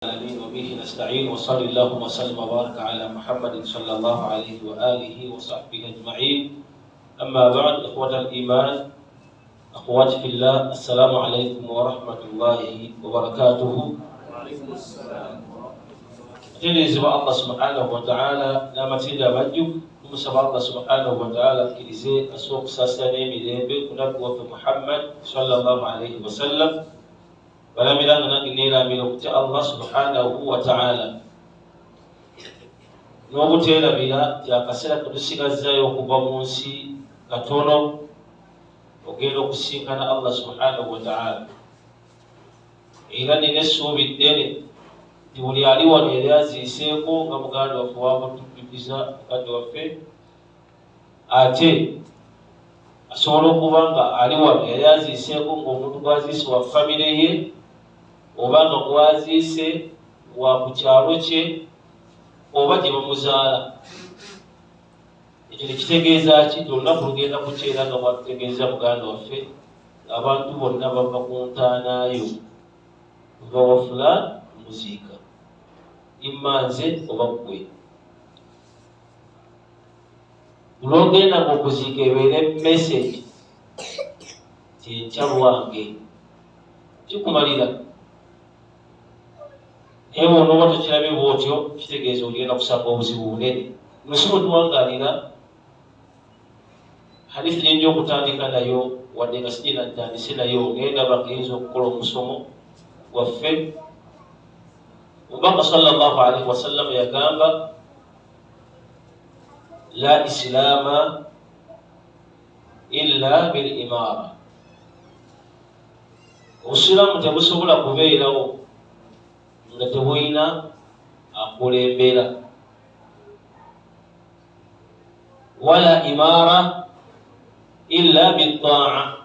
العالمين وبه نستعين وصلى اللهم وسلم وبارك على محمد صلى الله عليه وآله وصحبه أجمعين أما بعد إخوة الإيمان أخواتي في الله السلام عليكم ورحمة الله وبركاته. Atenderezebwa Allah subhanahu wataala n'amatendo amajjuvu. Tumusaba Allah subhanahu wataala akkirize ase okusaasira n'emirembe ku nabbi waffe Muhammad sallallahu alaihi wasallam. Balamira nga nange neeramira okutya Allah subhanahu wataala n'obuteerabira nti akaseera ketusigazzayo okuva mu nsi katono ogenda okusinkana Allah subhanahu wataala. Era nina essuubi ddene nti buli ali wano yali aziiseeko nga muganda waffe wakutujjukiza mukadde waffe, ate asobola okuba nga ali wano yali aziiseeko ng'omuntu gwaziise wa famire ye oba nga gwaziise wa ku kyalo kye oba gye bamuzaala. Ekyo tekitegeeza ki nti olunaku lugenda kukyera nga bwatutegeeza muganda waffe, ng'abantu bonna bava ku ntaanaayo nva wa fulaan muziika, imma nze oba ggwe. Lwogenda nga okuziika ebeere message ti enkya lwange kikumalira, naye bwonooba tokirabye bwotyo kitegeeza ogenda kusanga obuzibu bunene munsi mwetuwangalira. Hadithi gyenja okutandika nayo, wadde nga sigenda ntandise nayo, naye ndaba nga eyinza okukola omusomo gwaffe. Omubaka sallallahu alaihi wasallam yagamba, la islaama illa bil imaara, obusiraamu tebusobola kubeerawo nga tebulina akulembera, wala imaara illa bitaa,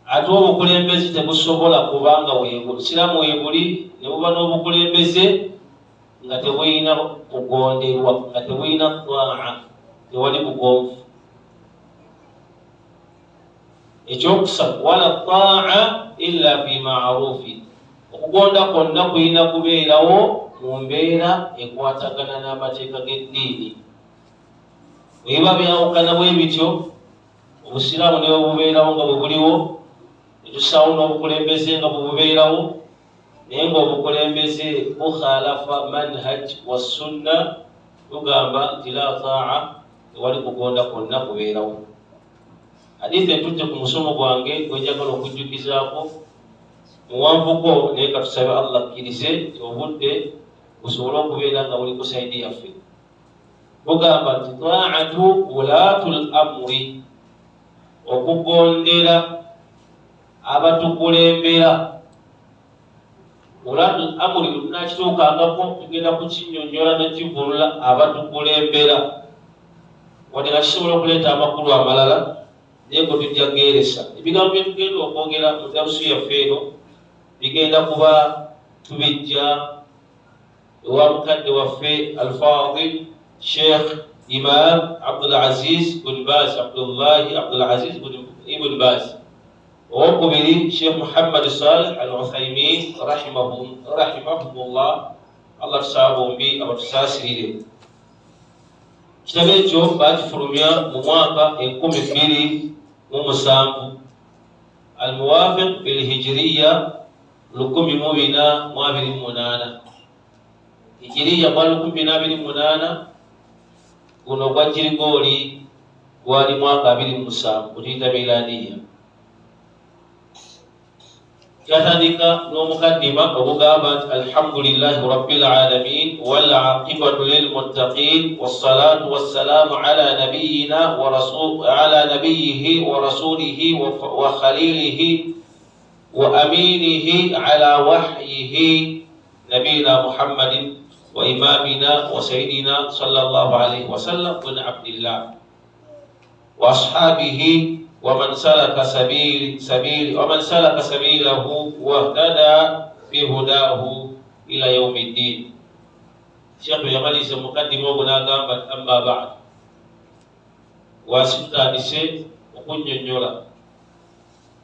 ate obukulembeze tebusobola kubanga obusiraamu webuli ne buba n'obukulembeze nga tebulina kugonderwa, nga tebulina taa, tewali bugonvu. Ekyokusatu, wala taa illa fi marufi, okugonda kwonna kulina kubeerawo mu mbeera ekwatagana n'amateeka g'eddiini. Bwebiba byawukana bwe bityo, obusiraamu ne bwe bubeerawo nga bwe buliwo, netusaawo n'obukulembeze nga bwe bubeerawo, naye ng'obukulembeze bukhalafa manhaj wa sunna, tugamba nti la taa, tewali kugonda kwonna kubeerawo. Hadithi etutte ku musomo gwange gwenjagala okujjukizaako muwanvuko, naye katusabe Allah akkirize nti obudde busobole okubeera nga buli ku saidi yaffe. Bugamba nti taatu wulaatu l amuri, okugondera abatukulembera. Wulaatu l amuri bwetunakituukangako tugenda kukinyonyola nekivunula abatukulembera, wadde nga kisobola okuleeta amakulu amalala, naye gwe tujja geeresa. Ebigambo byetugenda okwogera mu darusu yaffe eno bigenda kuba tubijja ewa mukadde waffe Alfadil Sheikh Imam Abdulaziz bun Baz, Abdullahi Abdulaziz ibn Baz, owokubiri Sheikh Muhammad Salih Al Uthaimin rahimahumullah. Allah tusaba bombi abatusaasirire. Kitabo ekyo bakifulumya mu mwaka 2007, almuwafiq bilhijiriya 1428 hijiriya, gwa 1428, guno ogwa Girigooli gwali mwaka 27 gutuyita miladiya. Kyatandika n'omukaddima ogugamba nti alhamdulillahi rabbil alamin wal aqibatu lil muttaqin wassalatu wassalamu ala nabiyina wa rasul ala nabiyihi wa rasulihi wa khalilihi wa aminihi ala wahyihi nabiyina Muhammadin wa imamina wa sayidina sallallahu alaihi wasallam bin Abdillah wa ashabihi wa man salaka sabil sabil wa man salaka sabilahu wahtada bihudahu ila yaumi ddin. Sheikh yamaliriza mukaddima ogwo n'agamba, amma ba'd, wansi tutandise okunnyonnyola,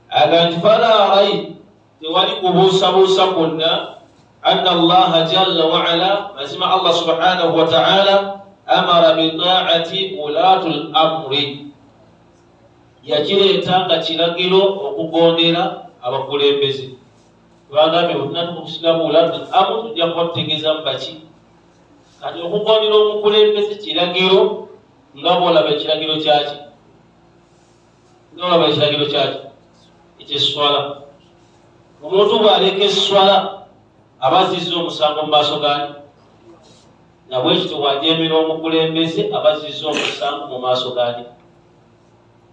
aga nti fala raib. Tewali kubuusabuusa kwonna, anna Allaha jalla waala, mazima Allah subhanahu wataala, amara bitaati wulaatu l amri, yakireeta nga kiragiro okugondera abakulembeze. Twagambye bwetunatuka okusigamu wulaatu l amri tujja kuba tutegeezamu baki. Kati okugondera omukulembeze kiragiro nga bwolaba ekiragiro kyaki, nga olaba ekiragiro kyaki ekyesswala. Omuntu bw'aleka esswala aba azizza omusango mu maaso gani? Nabwekityo bw'ajeemera omukulembeze aba azizza omusango mu maaso gani?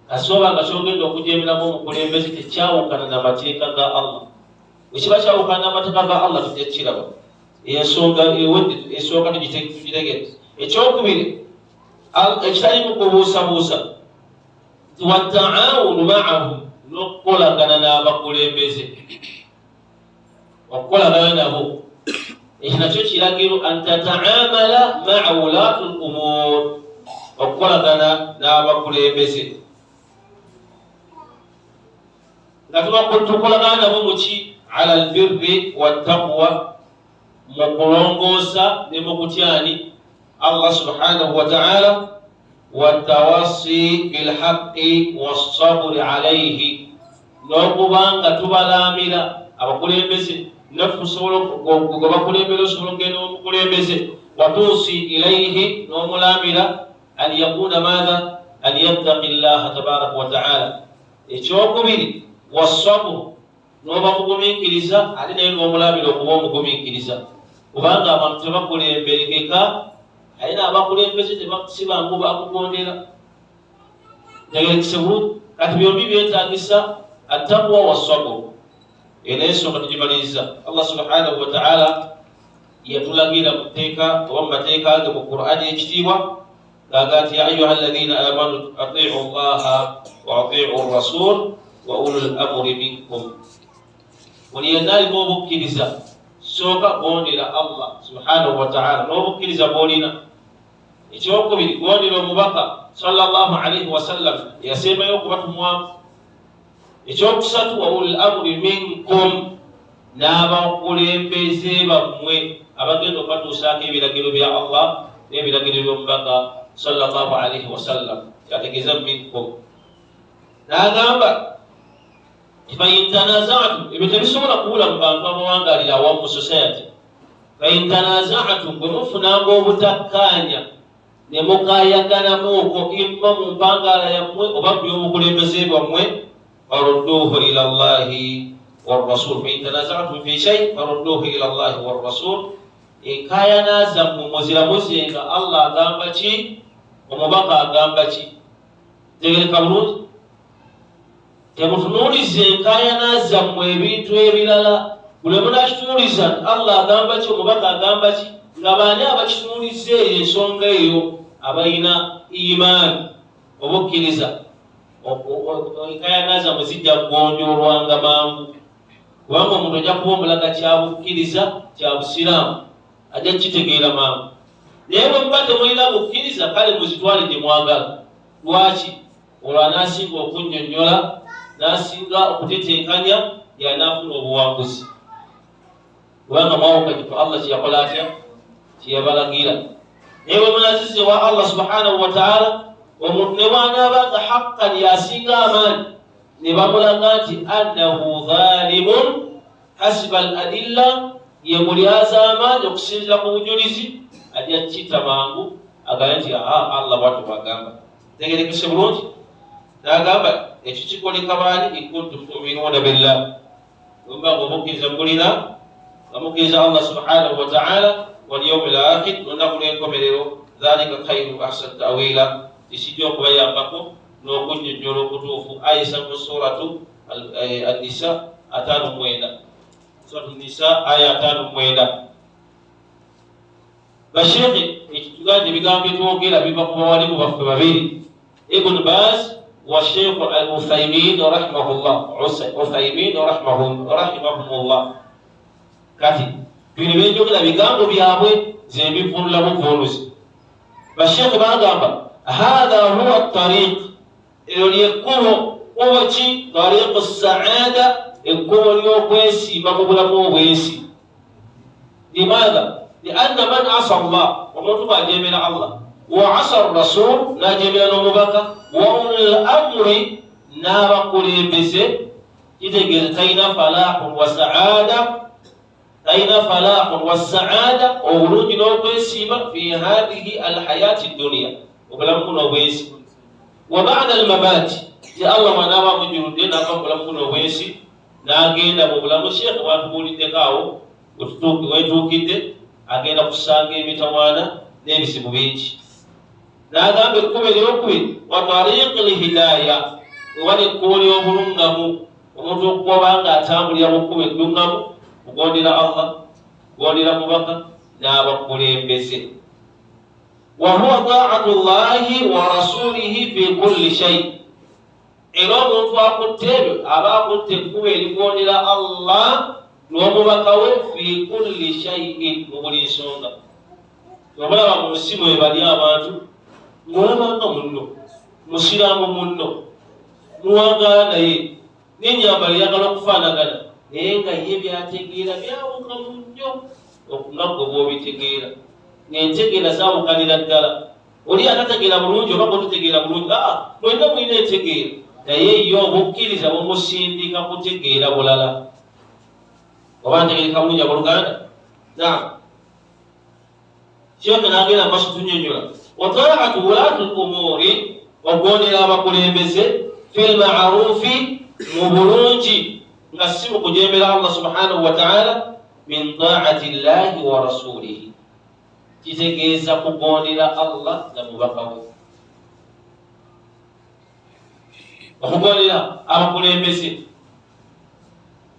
Kasooba nga kyogenda okujeemeramu omukulembeze tekyawukana na mateeka ga Allah. Bwe kiba kyawukana n'amateeka ga Allah tujja kukiraba. Ensonga ewedde esooka tugitegere. Ekyokubiri ekitali mu kubuusabuusa nti wataawunu maahum, n'okukolagana n'abakulembeze, okukolagana nabo, ekyo nakyo kiragiro, an tataamala maa wulaatu l umur, okukolagana n'abakulembeze nga tukolagana nabo muki? Ala lbirri wattaqwa, mu kulongoosa ne mu kutyani Allah subhanahu wataala, watawasi bilhaqi wassaburi alaihi, n'okuba nga tubalaamira abakulembeze. Naffe osobola gwe bakulembera, osobola okugenda omukulembeze, watuusi ilaihi, n'omulaamira, an yakuna maatha, an yattaqi llaha tabaraka wataala. Ekyokubiri, wassaburu, n'oba mugumiikiriza, ate naye n'omulabira okuba omugumiikiriza, kubanga abantu tebakulemberekeka, aye n'abakulembeze si bangu bakugondera. Ntegerekese bulungi? Kati byombi byetagisa attakuwa wassaburu. Eno ensonga tugimaliriza. Allah subhanahu wataala yatulagira mu tteeka oba mu mateeka ge mu Qur'ani ekitiibwa ng'aga nti, ya ayuha alladhina amanu atiu llaha wa atiu rasul wa ulul amuri minkum. Buli yenna alina obukkiriza, sooka gondera Allah subhanahu wataala n'obukkiriza bw'olina. Ekyokubiri, gondera omubaka sallallahu alaihi wasallam eyasembayo okubatumwamu. Ekyokusatu, wa ulul amuri minkum, n'abakulembeze bammwe abagenda okubatuusaako ebiragiro bya Allah n'ebiragiro by'omubaka sallallahu alaihi wasallam. Kyategeeza minkum, n'agamba fain tanazatum, ebyo tebisobola kubula mu bantu abawangalira awamu mu society. Fain tanazatum, bwe mufunanga obutakkaanya ne mukayaganamuuko imma mu mpangaala yammwe oba mu by'obukulembeze bwammwe, farudduuhu ila llahi warasul. Fain tanazatum fi shai farudduuhu ila llahi warasul. Enkayana zammwe muziramuze nga Allah agamba ki, omubaka agamba ki. Tegereka bulungi, temutunuuliza enkayana zammwe ebintu ebirala. Buli munakitunuuliza Allah agamba ki, omubaka agamba ki, nga baani abakitunuuliza eyo ensonga eyo? Abalina imaani, obukkiriza. Enkayana zammwe zijja kugonjoolwanga mangu, kubanga omuntu ajja kuba omulaga kyabukkiriza kya busiraamu, ajja kukitegeera mangu. Naye bwe muba temulina bukkiriza, kale muzitwale gye mwagala. Lwaki? Olwo anaasinga okunnyonnyola n'asinga okutetenkanya yanaafuna obuwanguzi, kubanga mwawukanye ku Allah kyeyakola atya, kyeyabalagira. Naye bwe munaziza ewa Allah subhanahu wataala, omuntu ne bwanaaba nga haqqan yasinga amaanyi, ne bamulaga nti annahu dhalimun hasiba al adilla, ye mulyazaamaanyi okusinzira ku bujulizi, ajja kukita mangu agambe nti aha, Allah bwatyo bwagamba. Tegerekese bulungi? Nagamba ekyo kikoleka baani? Inkuntum tuminuuna billah, bwemuba nga obukkiriza mulina, nga mukkiriza Allah subhanahu wataala, walyaumi l akhir, nolunaku lw'enkomerero. Dhalika khairu ahsan tawila, ekijja okubayambako n'okunnyonnyola okutuufu. Ayisa mu suratu Annisa 59, suratu Nisa aya 59. Basheekhe, ekitugamba ebigambo byetwogera biva ku bawalimu baffe babiri, Ibn Baz wa Sheikh Al Uthaymin rahimahullah, Uthaymin rahimahumullah. Kati bino byenjogera bigambo byabwe, nze mbivunula buvunuzi. Basheekhe bagamba hatha huwa tariq, eryo lyekkubo. Kubo ki? Tariqu saada. Ekkubo ly'okwesiima mu bulamu obwensi. Limaatha? Lianna man asa Allah, omuntu bw'ajeemera Allah, wa asa rasul, n'ajeemera n'omubaka, wa ulul amri, n'abakulembeze, kitegeeza talina falahun wa saada, talina falahun wa saada, obulungi n'okwesiima, fi hathihi alhayati duniya, obulamu buno obwensi, wa bada almamaati, ti Allah mwanaaba amujjuludde n'ava mu bulamu buno obwensi n'agenda mu bulamu sheekhe bwatubuuliddeko awo wetuukidde, agenda kusanga emitawaana n'ebizibu bingi. N'agamba ekkubo eryokubiri, wa tariiqi lhidaaya, wewali ekkubo ly'obulungamu, omuntu okuba nga atambulira mu kkubo eddungamu, kugondera Allah, kugondera mubaka n'abakulembeze. Wa huwa taatu llahi wa rasulihi fi kulli shay, era omuntu akutte ebyo aba akutte ekkubo erigondera Allah n'omubaka we fi kulli shay'in, mu buli nsonga. Omulaba mu nsi mwe bali abantu ng'olabanga munno musiraamu, munno muwangaala naye n'ennyambala eyagala okufaanagana, naye nga ye byategeera byawukamu nnyo nga ggwe bw'obitegeera, ng'entegeera zaawukanira ddala. Oli atategeera bulungi oba gwe bulungi, aa mwenna mulina entegeera, naye ye obukkiriza bumusindika kutegeera bulala. Oba ntegereka bulungi, abooluganda? Naam, sheekhe n'agenda maaso tunyonyola wa taatu wulaatu lumuuri, okugondera abakulembeze, fi lmarufi, mu bulungi, nga si mu kujemera Allah subhanahu wa taala, min taati llahi wa rasulihi, kitegeeza kugondera Allah na mubaka we. Okugondera abakulembeze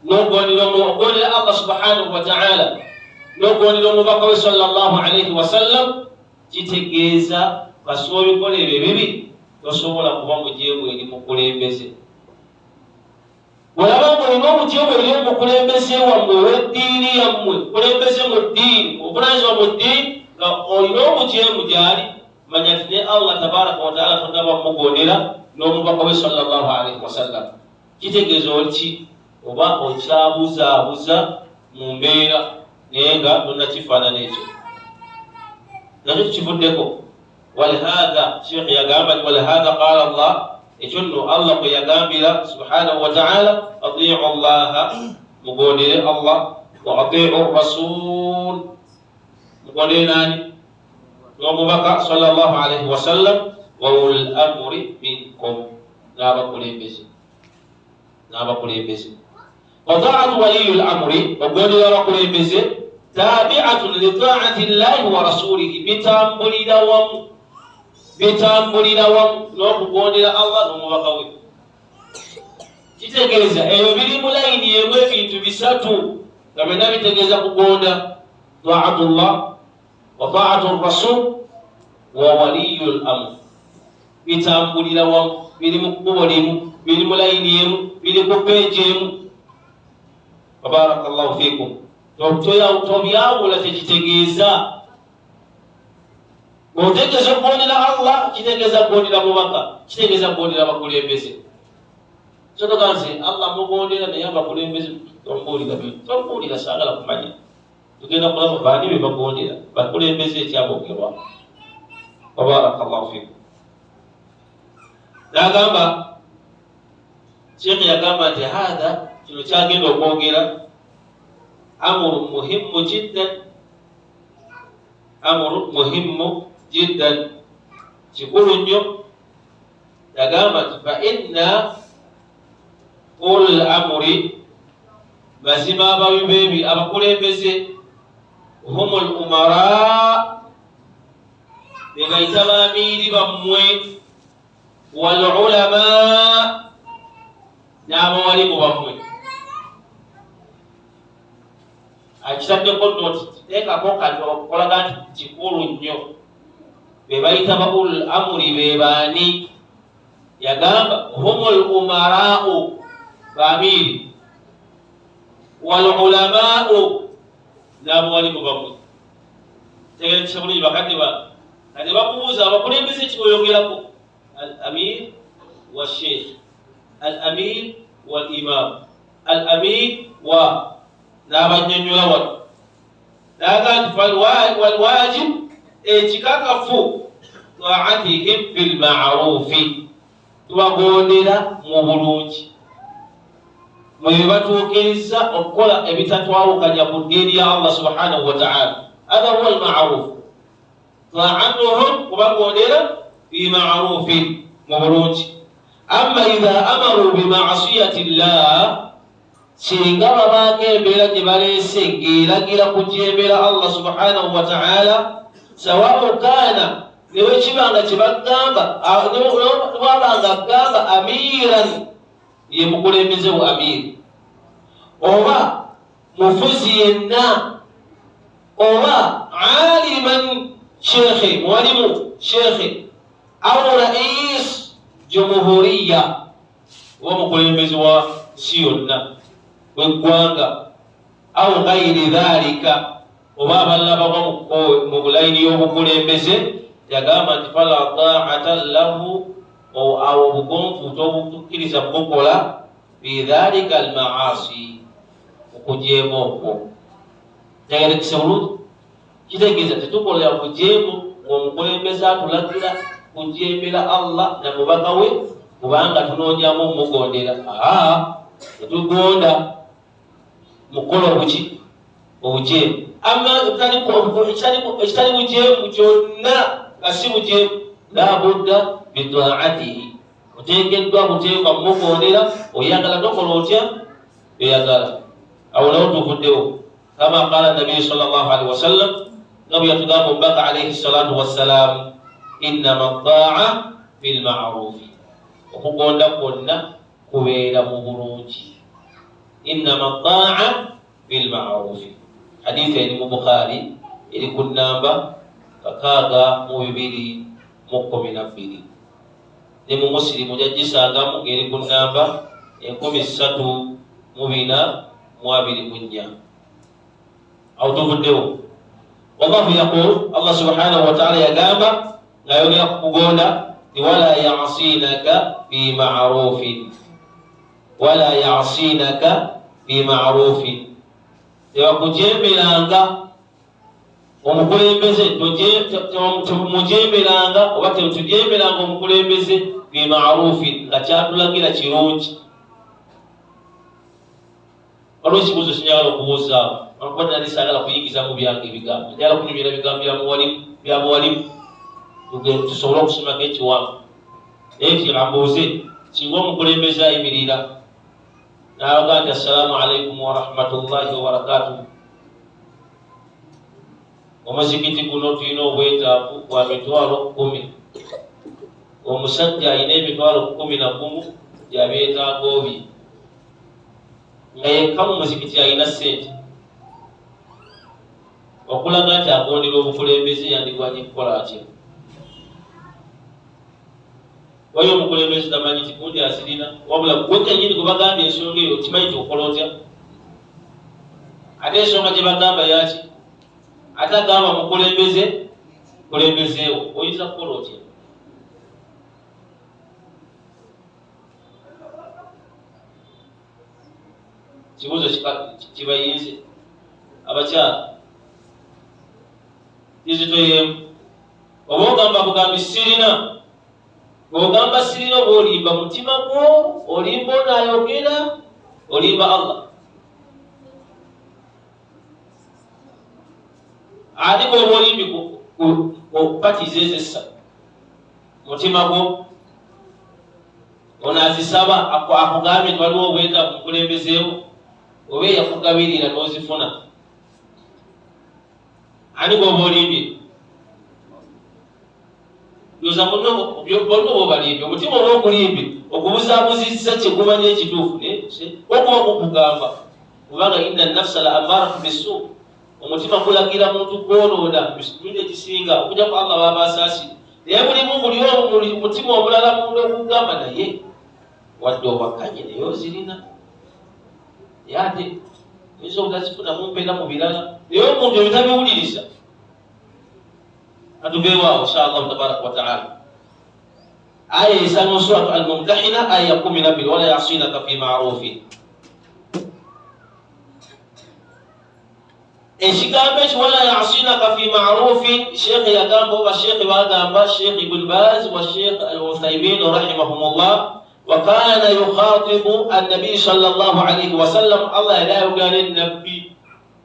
n'okugondera Allah subhanahu wa taala n'okugondera omubaka we sallallahu alaihi wasallam, kitegeeza kasuba obikola ebyo ebibi, tosobola kuba mujeemu eri mukulembeze. Bwolaba nga olina omujeemu eri omukulembeze wammwe ow'eddiini yammwe, kulembeze mu ddiini, obuvunanyizibwa mu ddiini, nga olina omujeemu gyali, manya nti ne Allah tabaraka wataala tonaba mugondera n'omubaka we sallallahu alaihi wasallam. Kitegeeza oliki oba okyabuzaabuza mu mbeera, naye nga tonnakifaanana ekyo nakyo tukivuddeko. Walihatha, sheekh yagamba nti walihatha qala Allah, ekyo nno Allah kwe yagambira subhanahu wa taala, atiu llaha, mugondere Allah, wa atiu rasul, mugondere nani? N'omubaka sallallahu alaihi wasallam, wa ulul amri minkum, n'abakulembeze, n'abakulembeze. Wa taatu waliyu lamri, okugondera abakulembeze, tabiatun litaati llahi wa rasulihi, bitambulira wamu, bitambulira wamu n'okugondera Allah n'omubaka we. Kitegeeza ebyo biri mu layini emu, ebintu bisatu nga byonna bitegeeza kugonda: taatullah wa taatu rasul wa waliyu lamr. Bitambulira wamu, biri mu kkubo limu, biri mu layini emu, biri ku peegi emu. Babaraka llahu fikum. Tobyawula. Tekitegeeza otegeeza okugondera Allah, kitegeeza kugondera mubaka, kitegeeza kugondera abakulembeze. Sotoga nti Allah mugondera naye abakulembeze tombuulira, tombuulira, saagala kumanya. Tugenda kulaba baani be bagondera bakulembeze ekyabogerwa. Wabaraka llahu fikum. Nagamba sheekhe yagamba nti hatha, kino kyagenda okwogera, amuru muhimu jiddan, amuru muhimu jiddan, kikulu nnyo. Yagamba nti fa inna ulul amuri, mazima abawi bebi abakulembeze, humu l umara, bebayita bamiiri bammwe, wal ulama, n'abawalimu bammwe. Akitaddeko noti, teekako kati okukolaga nti kikulu nnyo. Be bayita ba ulul amuri be baani? Yagamba humu l umarau, bamiiri, wal ulamau, n'abawalimu bammwe. Tegerekesa bulungi, bakadde ba kati bakubuuza abakulembeze kiboyogerako, al amir wa sheikh, al amir wal imam. Al amir wa n'abannyonnyola wano n'agamba nti walwajib ekikakafu taatihim bilmarufi tubagondera mu bulungi mwe batuukiriza okukola ebitatwawukanya ku ddiini ya Allah subhanahu wataala hadha huwa almaruf taatuhum kubagondera fi marufin mu bulungi amma idha amaru bimasiyati llah singa babaako embeera gye baleese ng'eragira kujeemera Allah subhanahu wa ta'ala sawau kaana ne bwe kiba nga kye bagamba ne bwaba nga agamba amiiran ye mukulembeze wa amiiri oba mufuzi yenna oba aliman shekhe mwalimu shekhe au rais jumuhuriya oba omukulembeze wa nsi yonna w'eggwanga au ghairi dhalika oba abalala bagwa mu bulayini y'obukulembeze yagamba nti fala taata lahu awo obugonvu tobutukkiriza bukola fi dhalika almaasi okujeema okwo njagerekise bulungi kitegeeza tetukolera bujeemu ng'omukulembeze atulagira kujeemera Allah na mubaka we kubanga tunoonyamu omugondera aa tetugonda mukukola obuki obujeemu amma ekitali bujeemu kyonna nga si bujeemu la budda bitaatihi oteekeddwa kuteekwa mumugondera oyagala tokola otya eyagala awo nawo tuvuddewo kama qala nabiyu sal llahu alihi wasallam nga bwe yatugamba omubaka alaihi salatu wassalam innama taa fi lmarufi okugonda kwonna kubeera mu bulungi innama taa bilmarufi hadithi eri mu Bukhari eri ku namba 6212 ne mu Musilimu jagisangamu ng'eri ku namba 3424 awo tuvuddewo. Wallahu yaqul Allah subhanahu wataala yagamba ng'ayogera ku kugonda ti wala yasinaka fi marufin wala yasinaka fi marufin tebakujemeranga omukulembeze temujemeranga oba tetujemeranga omukulembeze fi marufin nga kyatulagira kirungi. Waliwo ekibuuzo kinjagala okubuuzaawo lwakuba nali saagala kuyingiza mu byange ebigambo njagala kunyumira ebigambo bya muwalimu tusobole okusomako ekiwanvu naye kirambuuze singa omukulembeze ayimirira n'abaga nti assalaamu alaikum warahmatullahi wabarakatuhu omuzikiti guno tulina obwetaavu bwa 100,000 omusajja alina 110,000 gyabyetaago bye nga yekka mu muzikiti alina ssente okulaga nti agondera obukulembeze yandigwanye kukola atya? Waliyo omukulembeze tamanyi nti gundi azirina wabula gwe kenyini gwe bagambye ensonga eyo okimanyi nti okola otya ate ensonga gye bagamba yaki ate agamba mukulembeze kulembezeewo oyinza kukola otya? Kibuuzo kibayinze abakyala kizito yemu oba ogamba bugambi sirina bw'ogamba sirina oba olimba mutima gwo olimba ono ayogera olimba Allah ate bw'oba olimbi ku patizi ezo essatu mutima gwo ono azisaba akugambye nti waliwo obwetaavu mukulembezeewo oba eyakugabirira n'ozifuna ani gwoba olimbye ndoza munno bonna oba obalimbye omutima oba ogulimbye ogubuzabuzizza kyegumanya ekituufu okuba gukugamba kubanga inna nafsa la amaratu bisu omutima gulagira muntu kwonoona mirundi egisinga okujja ku Allah baba asaasire naye mulimu buli mutima omulala munda ogugamba naye wadde owakanye naye ozirina naye ate oyinza obutazifuna mumpeera mu birala naye omuntu ebyo tabiwuliriza atuveewaawo insha allahu tabaraka wataala aya esanga suratu Almumtahina aya ya 12 wala yasinaka fi marufin. Ekigambo ekyo wala yasinaka fi marufin, sheekhe yagamba oba sheekhe bagamba, Sheekh Ibn Baz wa Sheekh Al Uthaymin rahimahumullah, wa kana yukhatibu annabiyi sallallahu alaihi wasallam, Allah yali ayogera ne nabbi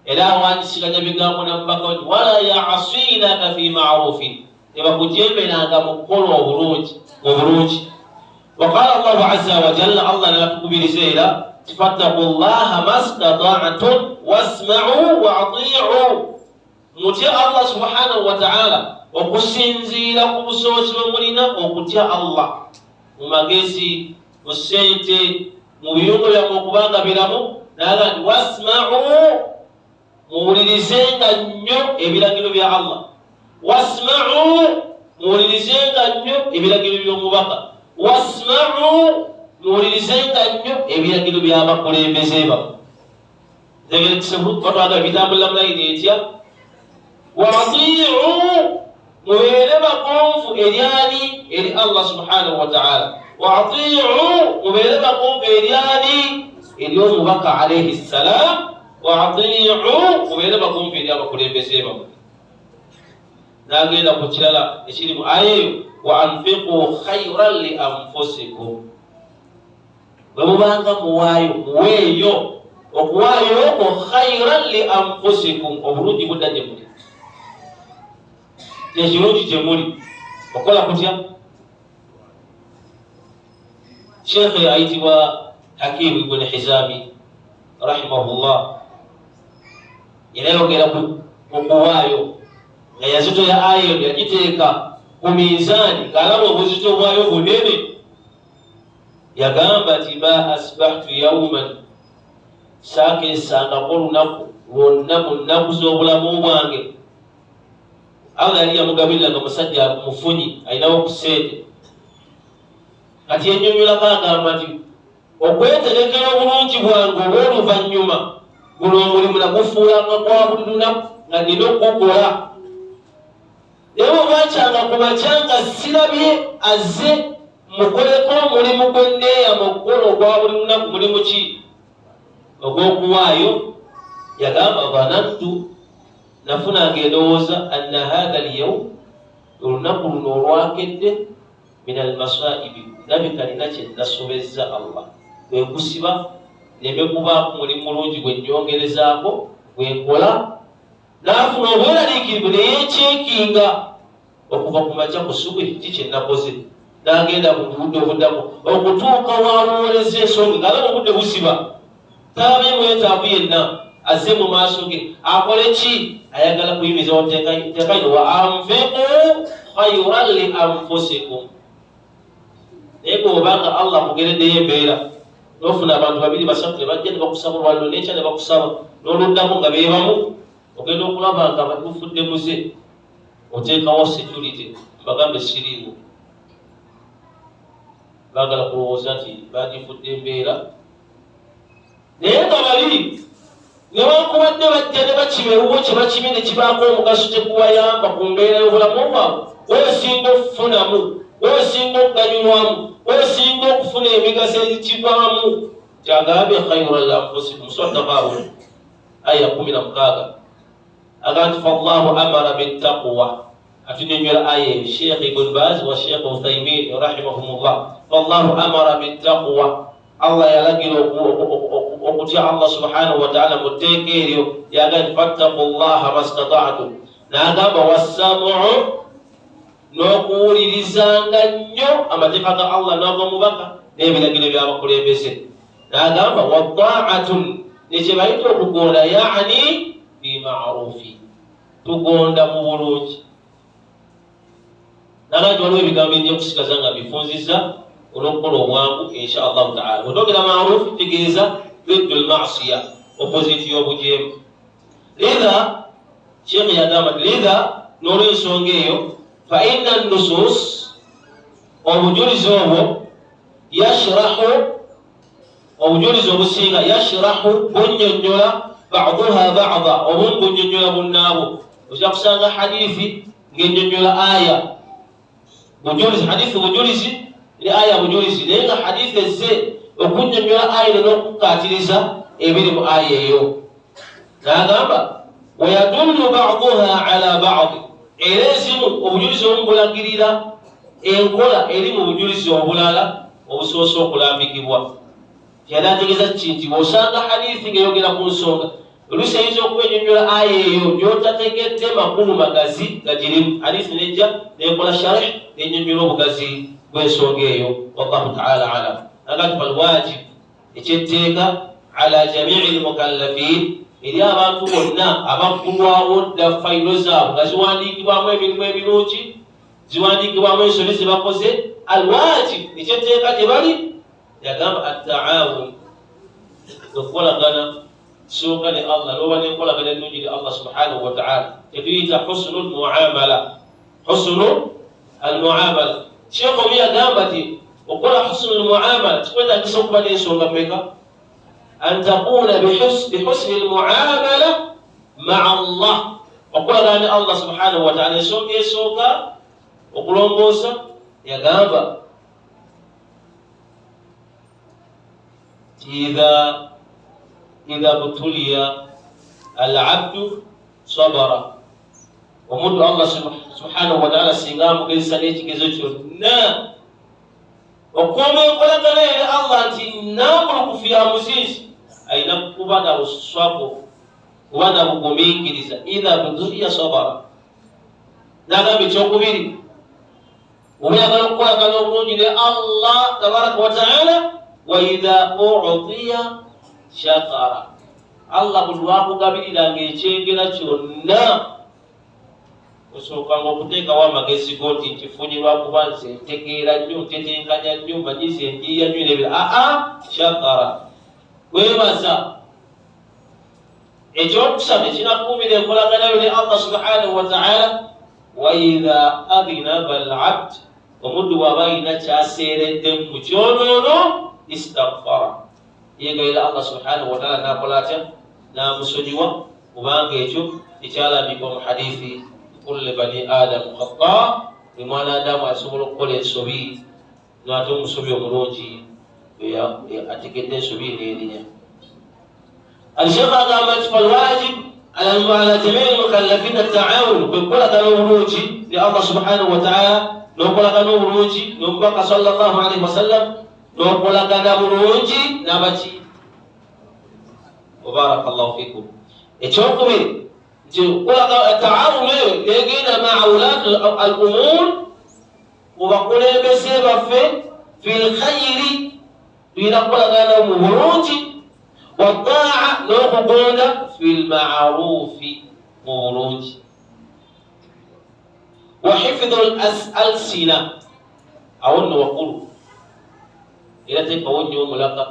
era awanyisiganya bigambo na mubaka nti wala yasinaka fi marufin, tebakujemeranga mu kukola obulungi mu bulungi. Waqala Allahu azza wa jalla, Allah n'atukubiriza era fattaku llaha mastata'tum wasma'u wa ati'u, mutye Allah subhanahu wa ta'ala okusinziira ku busobozi bwe mulina okutya Allah mu magezi, mu ssente, mu biyungo byammwe okubanga biramu. Naga nti wasma'u, muwulirizenga nnyo ebiragiro bya Allah, wasma'u, muwulirizenga nnyo ebiragiro by'omubaka, wasma'u, muwulirizenga nnyo ebiragiro by'abakulembeze bammwe. Batwagala bitambulira mu layini etya? Watiu, mubeere bagonvu eri ani? Eri Allah subhanahu wa ta'ala. Watiu, mubeere bagonvu eri ani? Eri omubaka alaihi ssalam. Watiu, mubeere bagonvu eri abakulembeze bammwe. N'agenda ku kirala ekiri mu aya eyo, wa anfiqu khairan li anfusikum, bwe mubanga muwaayo muweeyo okuwaayo okwo khairan li anfusikum, obulungi budda gye muli, kyekirungi gye muli okukola kutya. Sheekhe ayitibwa Hakimu Ibuni Hizami rahimahullah era yogera ku kuwaayo nga yazito ya aya eno yagiteeka ku minzaani ng'alaba obuzito bwayo bunene. Yagamba nti ma asbahtu yauman, saakeesangako olunaku lwonna mu nnaku z'obulamu bwange. Allah yali yamugabirira nga musajja mufunyi, alinawo ku ssente. Kati yennyonnyolako agamba nti okwetegekera obulungi bwange obw'oluvannyuma, guno omulimu nagufuulanga gwa buli lunaku nga nina okugukola. Naye bwe bwakyanga ku makya nga sirabye azze mukoleko omulimu gwe nneeyama okukola ogwa buli lunaku, mulimu ki? Ogw'okuwaayo. Yagamba dhanantu, nafunanga endowooza, anna hatha lyaum, olunaku luno olwakedde, min almasaibi, ndabika nina kye nasobezza Allah, kwe kusiba neme kubaako mulimu mulungi gwe nnyongerezaako gwe nkola. N'afuna obweraliikirivu ne yeekyekinga okuva ku makya ku subuhi, ki kye nakoze? N'agenda ku budde obuddako okutuuka w'alowooleza ensonga ng'alaba obudde busiba, talabye mwetaavu yenna azze mu maaso ge, akole ki? Ayagala kuyimizawo tteeka lino, wa anfiqu khairan li anfusikum. Naye bw'oba nga Allah akugereddeyo embeera n'ofuna abantu babiri basatu ne bajja ne bakusaba olwaliro n'enkya ne bakusaba n'oluddako nga beebamu, ogenda okulaba nga batufudde muze, oteekawo security bagambe siriiwo, baagala kulowooza nti bagifudde embeera. Naye nga bali newankubadde bajja ne bakima ewuwo kye bakimye ne kibaako omugaso tekubayamba ku mbeera y'obulamu bwabwe, weosinga okufunamu, weosinga okuganyulwamu, weosinga okufuna emigaso egikivaamu. Kyagambye khairan lanfusikum, swadakaawo aya 16 agamba nti fallahu amara bittaqwa. Atunyonyola aya eyo Sheikh Ibn Baz wa Sheikh Uthaymin rahimahumullah, fallahu amara bittaqwa, Allah yalagira okutya Allah subhanahu wa ta'ala mu tteeka eryo, yagamba nti fattaku llaha mastata'tum, n'agamba wassamu, n'okuwulirizanga nnyo amateeka ga Allah n'ag'omubaka n'ebiragiro by'abakulembeze. N'agamba wata'atun, ne kye bayita okugonda, yani bimarufi, tugonda mu bulungi. Nagamba nti waliwo ebigambo ebijja kusigaza nga mbifunzizza olw'okukola obwangu insha Allahu taala. Bwetwogera marufu tutegeeza diddu lmasiya, opposite y'obujeemu. Lidha Sheikh yagamba nti lidha, n'olwensonga eyo, fa inna nusus, obujulizi obwo, yashrahu, obujulizi obusinga, yashrahu, bunnyonnyola, baduha bada, obumu bunnyonnyola bunnaabwo. Ojja kusanga hadithi ng'ennyonnyola aya bujulizi, hadithi bujulizi ne aya bujulizi, naye nga hadithi ezze okunnyonnyola aya eno n'okukkaatiriza ebiri mu aya eyo. N'agamba Wayadullu baduha ala badi, era ezimu obujulizi obumu bulagirira enkola eri mu bujulizi obulala obusoose okulambikibwa. Yali ategeeza ki nti bw'osanga hadithi ng'eyogera ku nsonga oluusi eyinza okuba enyonyola aya eyo gy'otategedde makulu magazi gagirimu, hadithi nejja nekola sharih nenyonyola obugazi bw'ensonga eyo. Wallahu taala alam. Agati falwajib, ekyetteeka, ala jamii lmukallafin, eri abantu bonna abaggulwawo dda fayiro zaabwe nga ziwandiikibwamu emirimu emirungi, ziwandiikibwamu ensobi zebakoze, alwajib, ekyetteeka gye bali, yagamba attaawun, okukolagana sooka ne Allah, noba nenkolagana ennungi ne Allah subhanahu wataala, tetuyita husnu lmuamala. Husnu almuamala, sheekh omu yagamba nti okukola husnu lmuamala kikwetagisa okuba n'ensonga meka? An takuuna bihusni lmuamala maa Allah, okukolagana ne Allah subhanahu wataala. Ensonga esooka okulongoosa, yagamba idha butuliya alabdu sabara, omuntu Allah subhanahu wataala singa amugezesa n'ekigezo kyonna, okukuuma enkolagana eri Allah nti nambulukufu ya muzinzi, alina kuba na buswabo, kuba na bugumiikiriza. Idha butuliya sabara. Nagamba ekyokubiri, oba oyagala okukolagana obulungi ne Allah tabaraka wataala, wa idha utiya shakara, Allah buli lwakugabiriranga ekyengera kyonna, osookanga okuteekawo amagezi go nti nkifunye lwakuba nze ntegeera nnyo, ntetenkanya nnyo, manyize njiiya nnyo nebira. Aa, shakara, webaza. Ekyokusatu ekinakuumira enkolagana yo ne Allah subhanahu wataala, waidha adinaba alabd, omuddu bw'aba alina kyaseereddemu mu kyonoono, istagfara, yeegayira Allah subhanahu wataala, nakola atya? N'amusonyiwa, kubanga ekyo ekyalambikwa mu hadithi, kulli bani adamu khata, buli mwana adamu asobola okukola ensobi, nate omusobi omulungi ategedde ensobi neerinya. Alshekh agamba nti falwajib ala jamii lmukallafina taawun, kwekukolagana obulungi ne Allah subhanahu wataala, n'okolagana obulungi n'omubaka sallallahu alaihi wasallam, n'okolagana bulungi nabaki. Wabaraka llahu fikum. Ekyokubiri nti taawunu eyo negenda maa ulati al umur, mu bakulembeze baffe, fi lkhayiri, tulina kukolagana nabo mu bulungi, wataa, n'okugonda, fi lmarufi, mu bulungi, wa hifidhu alsina. Awo nno wakulu era teekawo nnyo omulaka.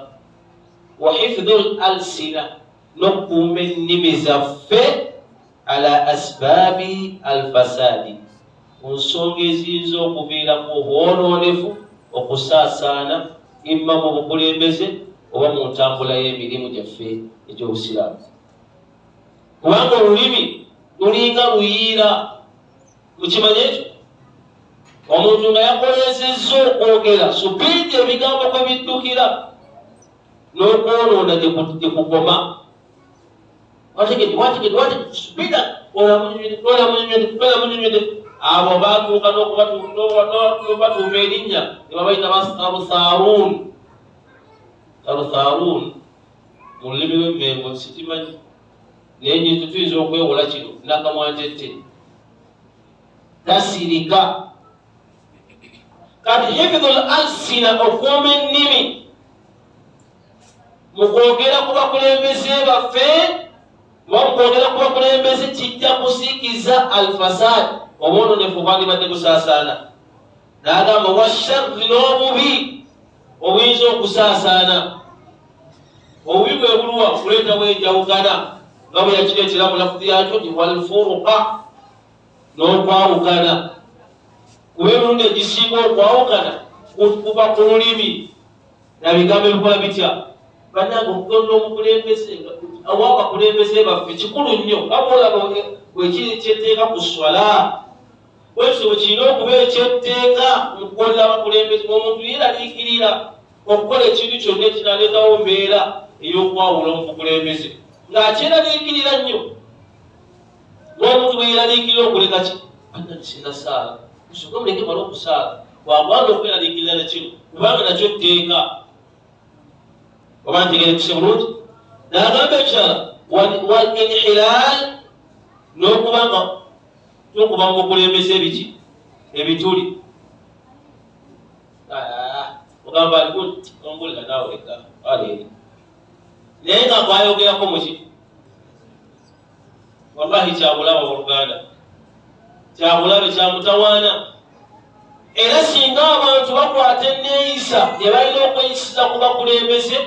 Wa hifidhu alsina, n'okukuuma ennimi zaffe, ala asbaabi alfasadi, ku nsonga eziyinza okuviiraku obwonoonefu okusaasaana, imma mu bukulembeze oba mu ntambula y'emirimu gyaffe egy'obusiraamu, kubanga olulimi lulinga luyiira. Mukimanye ekyo, omuntu nga yakolezezza okwogera, supiidi ebigambo kwe biddukira n'okwonoona gye kukoma. Wategedde olamunyonywede. Abo batuuka n'okubatuuma erinnya ne babayita basarusarun. Sarusarun mu lulimi lw'emmengo sikimanyi, naye nyinza tuyinza okwewola kino nakamwantette tasirika. Kati hifidhu l alsina, okuuma ennimi mu kwogera ku bakulembeze baffe oba mu kwogera ku bakulembeze, kijja kusikiza alfasad, obwononefu bwandibadde busaasaana. N'agamba washarri, n'obubi obuyinza okusaasaana. Obubi bwe buluwa? Kuleetawo enjawukana, nga bwe yakireetera mu lafuzi yakyo nti walfuruqa, n'okwawukana, kuba emirundi egisinga okwawukana kuva ku lulimi nabigambo ebikola bitya. Bannange, okugonda omukulembeze owa abakulembeze baffe kikulu nnyo, nga bwolaba bwekiri kyetteeka ku swala, bwekityo bwe kirina okuba ekyetteeka mu kugonda abakulembeze. Omuntu yeraliikirira okukola ekintu kyonna ekinaleetawo mbeera ey'okwawula mu bukulembeze, ng'akyeraliikirira nnyo. bwe yeraliikirira okuleka ki banange sinasaala musooke muleke male okusaala wagwana okweraliikirira nakino kubanga nakyo tteeka oba ntegerekuse bulungi nagamba ekirala wal inhilal n'okuba nga tukuba mu bukulembeze ebiki ebituli ah, ogamba ongulira naawe leka aleeri naye nga gwayogerako muki wallahi kyabulabe oluganda kyabulabe kyamutawaana era singa abantu bakwata enneeyisa gye balina okweyisiza ku bakulembeze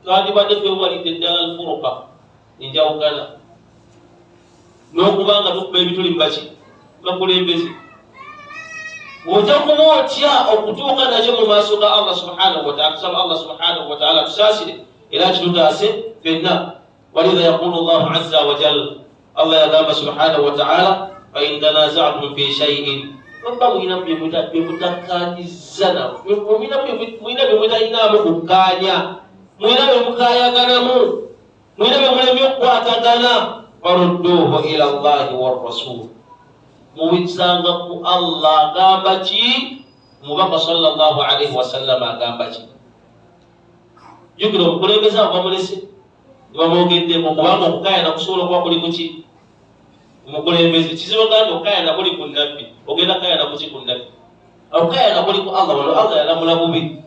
twandibadde twewalidde ddala alfuruka enjawukana n'okuba nga tukuba ebituli mubaki bakulembeze ojja kuba otya okutuuka nakyo mu maaso ga allah subhanahu wataala tusaba allah subhanahu wataala tusaasire era kitutaase fenna walidha yaqulu llahu azza wajal allah yagamba subhanahu wataala fain tanazatum fi shaiin oba mulina byemutakkanyiza nabo mulina byemutalinamu kukkaanya mulina byemukayaganamu Mulina bye mulemye okukwatagana, farudduuhu ila llahi warrasul, muwizanga ku Allah agamba ki, omubaka sallallahu alaihi wasallama agamba ki. Jjukira omukulembeze abo bamulese nebamwogeddeko, kubanga okukayana kusobola okuba kuli kuki omukulembeze. Kizibu gandi okukayana kuli ku nabbi, ogenda kukayana kuki ku nabbi? Okukayana kuli ku Allah, wano Allah yalamula bubi,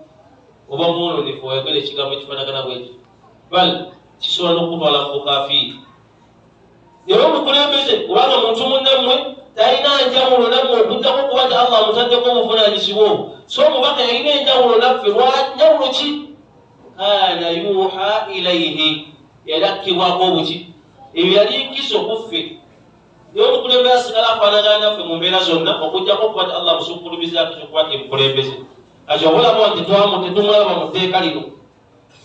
oba mwononefu wayogera ekigambo ekifanagana bwekyo bal kisobola n'okukutwala mu bukafiiri naye omukulembeze kubanga muntu munnammwe talina njawulo nammwe okujjako kuba nti allah amutaddeko obuvunanyizibwa obwo so omubaka yalina enjawulo naffe lwanjawulo ki kana yuha ilaihi yalakkibwako obuki ebyo yali nkiso kuffe naye omukulembeze asigala afaanagana naffe mu mbeera zonna okujjako okuba nti allah amusukkulumizaako ekyokuba nti emukulembeze kati obulamu nti tetumulaba mu tteeka lino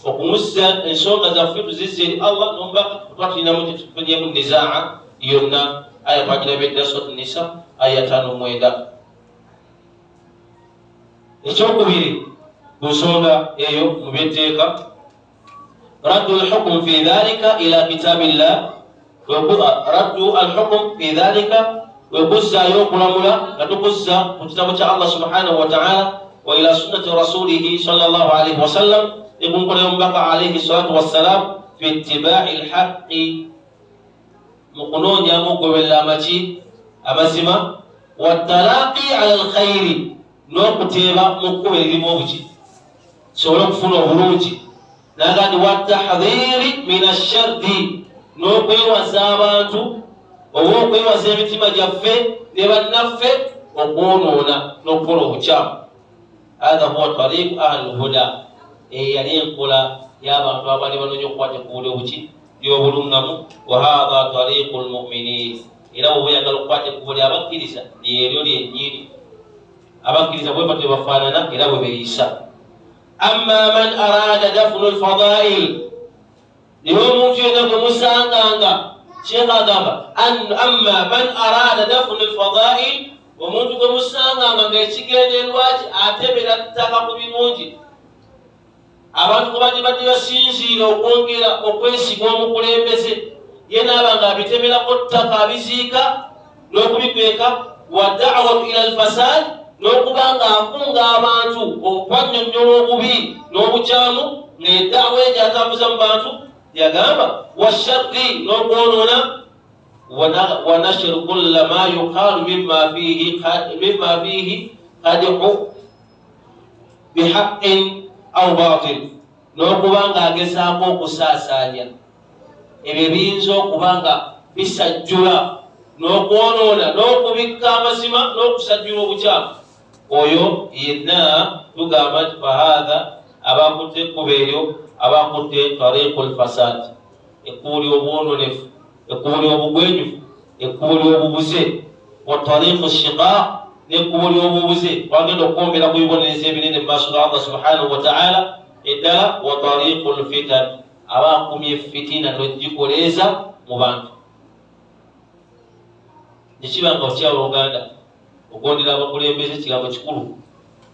okumuzza ensonga zaffe tuzizza eri allah nomubaka tuba tulinamu tetufunyemu nizaa yonna aya twagirabye dda surat nisa aya 59 ekyokubiri ku nsonga eyo mu byetteeka raddu lhukum fi dhalika ila kitabillah raddu alhukum fi dhalika wekuzzaayo okulamula nga tukuzza ku kitabo kya allah subhanahu wataala wa ila sunnati rasulihi sal llah alaihi wasallam ne ku nkola y'omubaka alaihi salatu wassalam fi ittibai lhaqi mu kunoonyamu okugoberera amaki amazima watalaqi ala lkhairi n'okuteeba mu kkubo eririmu obuki sobole okufuna obulungi naga nti watahdhiri min asharri n'okwewaza abantu oba okwewaza emitima gyaffe ne bannaffe okwonoona n'okukola obukyamu hatha huwa tariku ahli lhuda eyo yali enkola y'abantu abaali banoonya okukwata ekkubo ly'obuki ly'obuluŋŋamu wa hatha tariku lmuminin era bwoba oyagala okukwata ekkubo ly'abakkiriza lyeryo lyennyini abakkiriza bwe batyo bafaanana era bwe beeyisa Amma man arada dafnu lfadail, naye omuntu yenna gwe musanganga, sheekh agamba amma man arada dafnu lfadail, omuntu gwe musanganga ng'ekigendererwa kye atemera ttaka ku birungi abantu kwe bandibadde basinziira okwongera okwesiga omukulembeze ye naaba nga abitemerako ttaka abiziika n'okubikweka wa dawatu ila alfasad n'okuba nga akunga abantu okubanyonnyola obubi n'obukyamu ng'edaawa egyo atambuza mu bantu yagamba washarri n'okwonoona wanashiru kulla ma yuqalu mima fiihi kadihu bihaqin au batil n'okuba ng'agezaako okusaasaanya ebyo ebiyinza okuba nga bisajjula n'okwonoona n'okubikka amazima n'okusajjula obukyamu oyo yenna tugamba nti fahatha abakutte ekkubo eryo abakutte tariqu lfasad ekkubo ly'obwononefu ekkubo ly'obugwenyufu ekkubo ly'obubuze wa tariqu shiqaq n'ekkubo ly'obubuze wagenda okukombera ku bibonerezo ebinene mu maaso ga allah subhanahu wataala eddala wa tariqu lfitan aba akumye fitina nogikoleeza mu bantu nekiba nga otya oluganda okugondera abakulembeze kigambo kikulu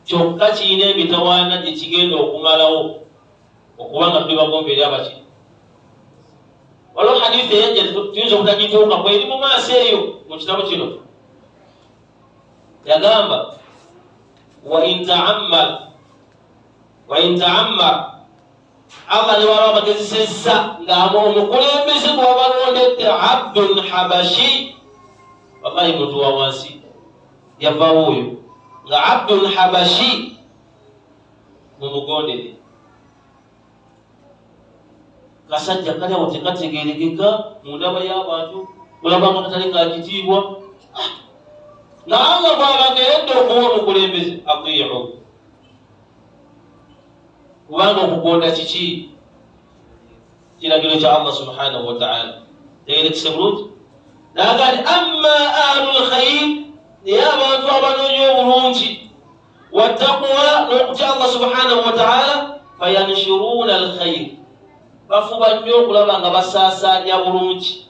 kyokka kirina emitawaana gye kigenda okumalawo okuba nga tuli bagombe eri abaki Waliwo hadithi eyajja, tuyinza obutagituukako, eri mu maaso eyo mu kitabo kino. Yagamba, wa in taammar, Allah ne waba abagezesezza nga omukulembeze gwe wabalondedde abdun habashi, wallahi muntu wa wansi yavawo oyo nga abdun habashi, mumugondere. Kasajja kali awo tekategerekeka mu ndaba y'abantu, olabanga katali ka kitiibwa, nga Allah bw'abageredde okuwa omukulembeze, atiiu, kubanga okugonda kiki? Kiragiro kya Allah subhanahu wataala. Tegerekese bulungi. Naga nti amma ahlu lkhair, naye abantu abanoonya obulungi, wattaqwa, n'okutya Allah subhanahu wataala, fayanshuruuna alkhair, bafuba nnyo okulaba nga basaasaanya bulungi,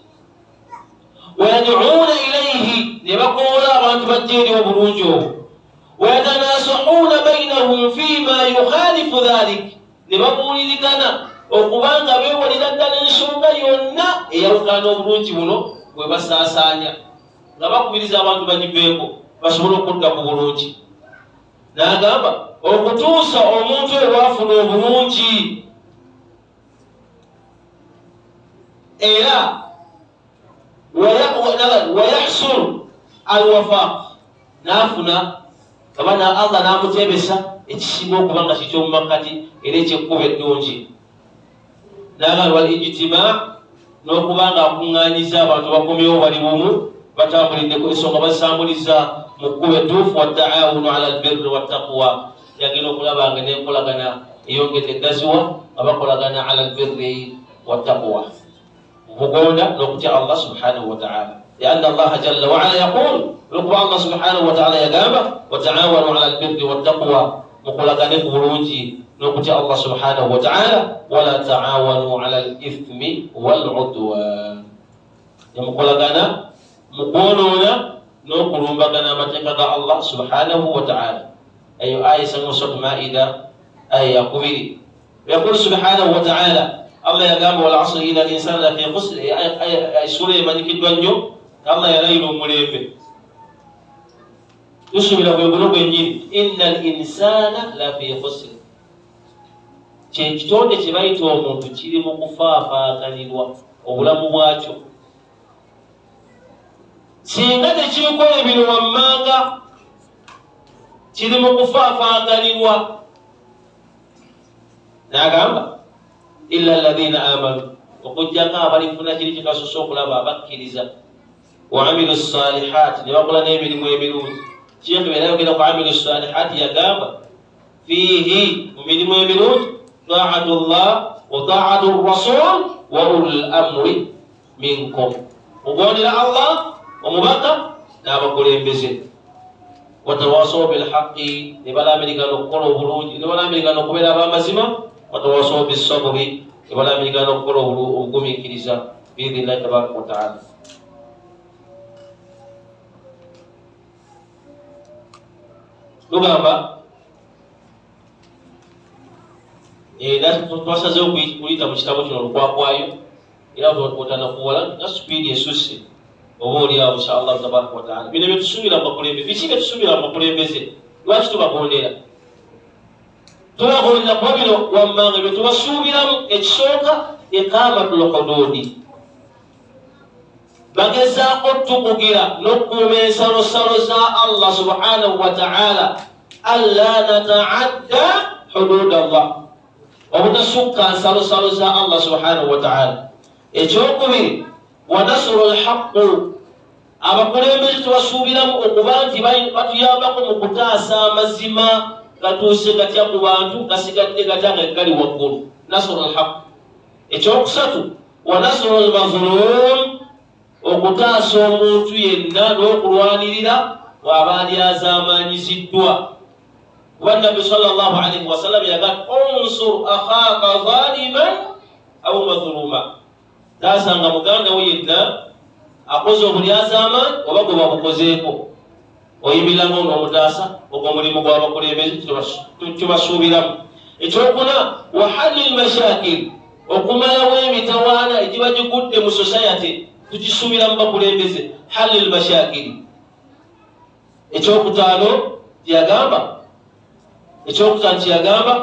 wayaduuna ilaihi, ne bakoola abantu bajja eri obulungi obwo, wayatanasahuna bainahum fima yukhalifu dhalik, ne babuulirigana okubanga beewalira ddala ensonga yonna eyawukana obulungi buno bwe basaasaanya, nga bakubiriza abantu bagiveeko basobole okudda ku bulungi. N'agamba okutuusa omuntu oyo bwafuna obulungi, era wayahsulu alwafaq, n'afuna oba Allah n'amuteebesa ekisinga okuba nga kikyomumakkati era ekyekkuba eddungi. N'agamba wal ijtima, n'okuba nga akuŋŋaanyiza abantu bakomyewo bali bumu, batambuliddeko ensonga, bazitambuliza mu kkubo ettuufu, wataawunu ala albirri wattaqwa, yagenda okulaba nga n'enkolagana eyongedde eggaziwa nga bakolagana ala albirri wattaqwa, okugonda n'okutya Allah subhanahu wataala, lianna Allaha jalla waala yaqul, olwokuba Allah subhanahu wataala yagamba, wataawanu ala albirri wattaqwa, mukolagane ku bulungi n'okutya Allah subhanahu wataala, wala taawanu ala al ithmi waludwan, nemukolagana mu kwonoona n'okulumbagana amateeka ga Allah subhanahu wataala. Eyo aya esanga mu Surat Maida, aya yakubiri. Yaqulu subhanahu wataala, Allah yagamba, wal asri ina linsana lafi khusr. Essuula emanyikiddwa nnyo. Allah yalayira omulembe, tusuubira gwe guno gwennyini. Inna al insana lafi khusr, kyekitonde kye bayita omuntu kiri mu kufaafaaganirwa obulamu bwakyo singa tekiriko ebino wammanga, kiri mu kufaafaaganirwa. N'agamba illa alladhina amanu, okuggyako abalifuna kiri kyetwasoose okulaba, abakkiriza, wa amilu salihaati, ne bakola n'emirimu emirungi. Sheekh bwe yayogera ku amilu salihaati, yagamba fiihi, mu mirimu emirungi, taatu llah wa taatu rasul wa ulul amri minkum, mugondera Allah, omubaka n'abakulembeze, watawasaw bilhaqi, ne balamirigana okukola obulungi, ne balamirigana okubeera ab'amazima, watawasaw bisaburi, ne balamirigana okukola obugumiikiriza, biidhinillahi tabaraka wataala. Tugamba era twasazeewo kuyita mu kitabo kino olukwakwayo, era otanakuwala nga sipiidi esusse oba oli awo, insha Allahu tabaraka wataala. Bino byetusuubira mu bakulembeze. Biki byetusuubira mu bakulembeze? Lwaki tubagondera? Tubagondera kuba bino wammanga bye tubasuubiramu. Ekisooka, iqamatul hududi, bagezaako tukugira n'okukuuma ensalosalo za Allah subhanahu wataala, alla nataadda hudud Allah, obutasukka nsalosalo za Allah subhanahu wataala. Ekyokubiri, wa nasuru lhaqu, abakulembeze tubasuubiramu okuba nti batuyambako mu kutaasa amazima, gatuuse gatya ku bantu, gasigadde gatya nga gali waggulu, nasuru lhaqu. Ekyokusatu, wa nasuru lmazlum, okutaasa omuntu yenna n'okulwanirira bw'aba alyazaamaanyiziddwa, kuba Nabbi sallallahu alaihi wasallam yaga, unsur akhaka zaliman au mazluma, taasanga muganda wo yenna akoze obulyazaamaanyi oba gwe babukozeeko, oyimiriramu n'omutaasa. Ogwo omulimu gw'abakulembeze tubasuubiramu. Ekyokuna, wa halli lmashakil. Okumalawo emitawaana egiba gigudde mu society tukisuubira mu bakulembeze. Halli lmashakiri. Ekyokutaano kyeyagamba, ekyokutaano kyeyagamba,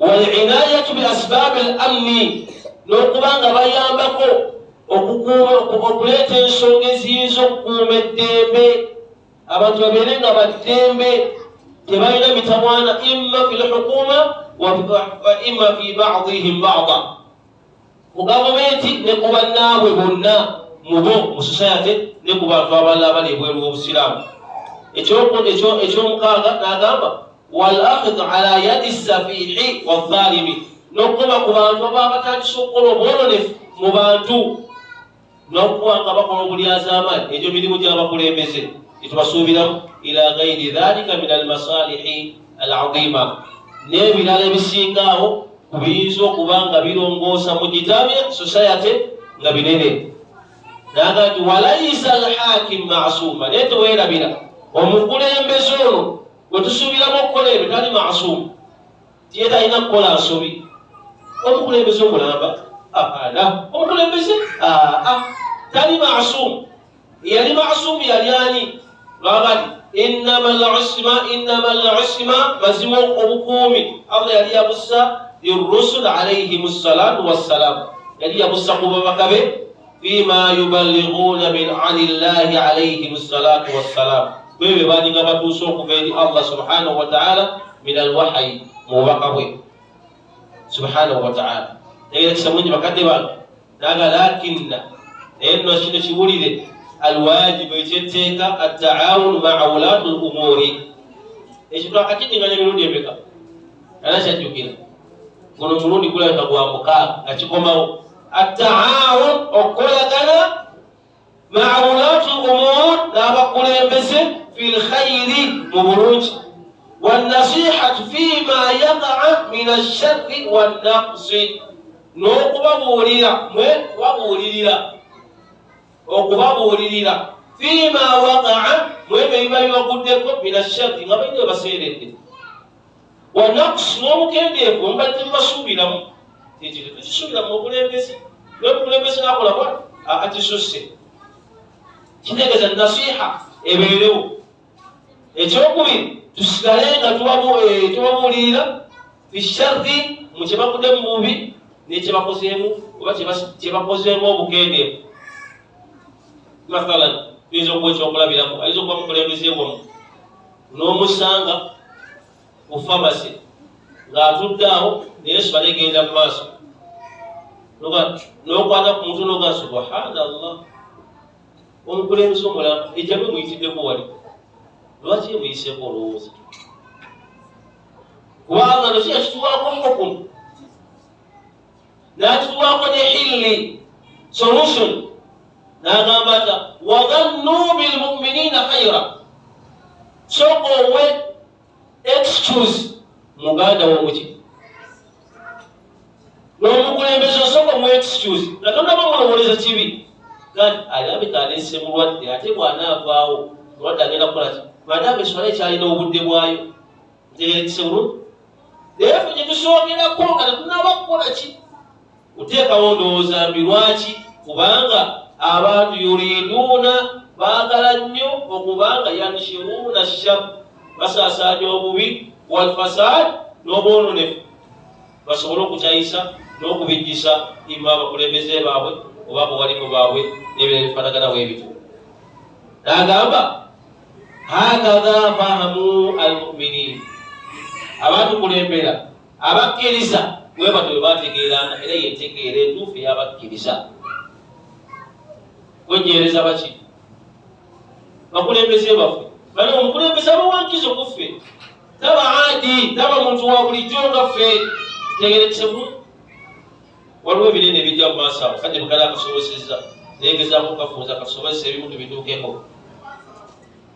walinayatu bi asbaabi l amni, n'okuba nga bayambako okukuuma, okuleeta ensonga eziyinza okukuuma eddembe, abantu babeere nga baddembe, tebalina mitawaana, imma fi lhukuma wa imma fi badihim bada, ku gavumenti ne ku bannaabwe bonna mubo mu society ne ku bantu abalala abali ebweru w'obusiraamu. Ekyomukaaga n'agamba wal akhidh ala yadi safihi wazalimi, n'okukoma ku bantu ababa batandise okukola obwononefu mu bantu n'okuba nga bakola obulyazaamaanyi. Egyo mirimu gy'abakulembeze gyetubasuubiramu. Ila gairi dhalika min almasalihi alazima, n'ebirala ebisingaawo ku biyinza okuba nga birongoosa mu gitamye society nga binene. Naga nti walaisa alhakim masuma, naye teweerabira omukulembeze ono gwe tusuubiramu okukola ebyo tali masumu, tiye talina kukola nsobi. Omukulembeze omulamba ala omukulembeze aa tali masumu. Yali masumu yali ani? Lwabali innama lusma, innama lusma, mazima obukuumi Allah yali yabussa lirusul alaihim ssalatu wassalam, yali yabussa ku babaka be, fima yuballighuuna min anillahi alaihim ssalatu wassalam, kwebyo balinga batuuse okuva eri Allah subhanahu wataala min alwahayi, mu bubaka bwe subhanahu wataala. Tegerekisa bulungi bakadde bange. Naga lakinna, naye nno kino kiwulire, alwajibu, ekyetteeka, attaawunu maa wulaatu l umuuri. Ekyo twakakidinganya emirundi emeka? Era kyajjukira guno omulundi gulabika gwa mukaaga nga kikomawo. Attaawun, okukolagana, maa wulaatu l umuur, n'abakulembeze, fi lkhairi, mu bulungi, wanasihatu fima yakaa min asharri wannaqsi, n'okubabuulira mwe kubabuulirira, okubabuulirira, fima wakaa, mwebyo ebiba bibaguddeko, min asharri, nga balina baseeredde, wanaqsi, n'obukendeevu mubadde mubasuubiramu. Ekyo tetukisuubira mu mukulembeze. N'omukulembeze nakola bwa akakisusse, kitegeeza nasiha ebeerewo. Ekyokubiri, tusigale nga tubabuulirira fi sharri, mu kyebagudde mu bubi nekyebakozeemu oba kyebakozeemu obukendeevu. Mathalan, tuyinza okuwa ekyokulabirako, ayinza okuba mukulembeze wamu n'omusanga ku famasi ng'atudde awo, naye sibala egenda mu maaso, n'okwata ku muntu noga subhanallah, omukulembeze omulamba ejjamu emuyitiddeko wali, lwaki emuyiseeko? Olowooza kubanga nokyo yakituwaako hukumu, n'atuwaako ne hilli solution, n'agamba ta wadhannu bilmuminina khaira, sooka owe excuse muganda womuki n'omukulembeze, osooka omuwa excuse nga tonaba mulowoleza kibi, kati alabika alese mulwadde, ate bw'anaavaawo mulwadde agenda kukola ki? Maadamu eswala ekyalina obudde bwayo. Ntegerekise bulungi? Naye ffe gye tusookerako nga tetunaba kukola ki, kuteekawo ndowooza mbi. Lwaki? Kubanga abantu yuriduuna, baagala nnyo okubanga yanshiruuna shar, basaasaanya obubi, walfasad, n'obwononefu, basobole okukyayisa n'okubijjisa imma abakulembeze baabwe oba abawalimu baabwe n'ebirala ebifaanagana bwebityo. N'agamba hakadha fahamu almuminin, abatukulembera abakkiriza bwe batyo bwe bategeeranga, era yentegeera entuufu ey'abakkiriza. Kwenyereza baki? Bakulembeze baffe. Bali omukulembeze aba wankizo kuffe, taba adi, taba muntu wa bulijjo nga ffe. Tegerekisemu, waliwo ebinene ebijja mu maaso awo, kadde mukala akasobosezza, naye gezaako kafunza katusobozesa ebimu tubituukeko.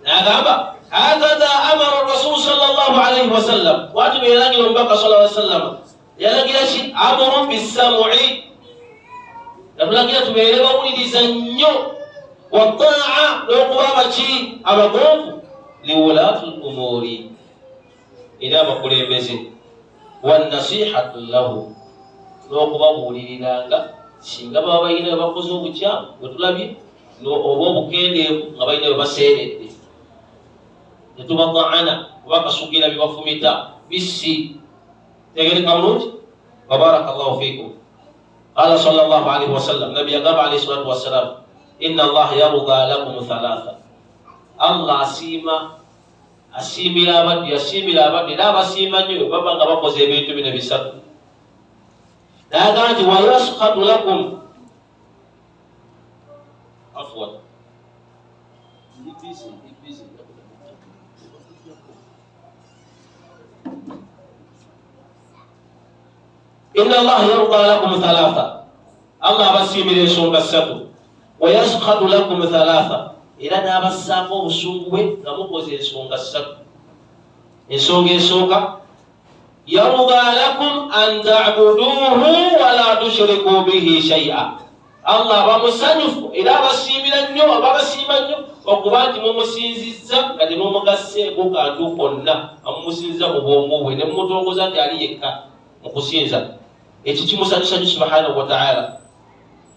N'agamba hakadha amara rasulu sallallahu alaihi wasallam, bwati bwe yalagira omubaka sallallahu alaihi wasallam. Yalagira ki? Amuru bisamui, yatulagira tubeere bawuliriza nnyo, wataa, n'okuba abaki, abagonvu, liwulaatu lumuri, eri abakulembeze, wanasihatu lahu. N'okubabuuliriranga singa baba balina bwe bakoze obukyamu bwe tulabye oba obukendeevu nga balina bwe baseeredde, tetubataana kuba kasugira bibafumita bissi. Tegereka bulungi. Wabaraka llahu fiikum. Qala sallallahu alaihi wasallam, nabbi yagamba alaihi salatu wassalam, inna allaha yarda lakum thalatha, Allah asiima, asiimira abaddu, yasiimira abaddu era abasiima nnyo baba nga bakoze ebintu bino bisatu. Nagamba nti wayaskhatu lakum, afwan, inna allaha yarda lakum thalatha, Allah abasiimira ensonga ssatu, wayaskhatu lakum thalatha, era n'abassaako obusungu bwe nga mukoze ensonga ssatu. Ensonga esooka, yarda lakum an tabuduuhu wala tushriku bihi shay'a, Allah aba musanyufu era abasiimira nnyo, aba abasiima nnyo okuba nti mumusinzizza nga temumugasseeko kantu konna, amumusinzizza mu bwongo bwe ne mumutongoza nti ali yekka mu kusinza. Ekyo kimusanyusa nnyo subhanahu wa ta'ala.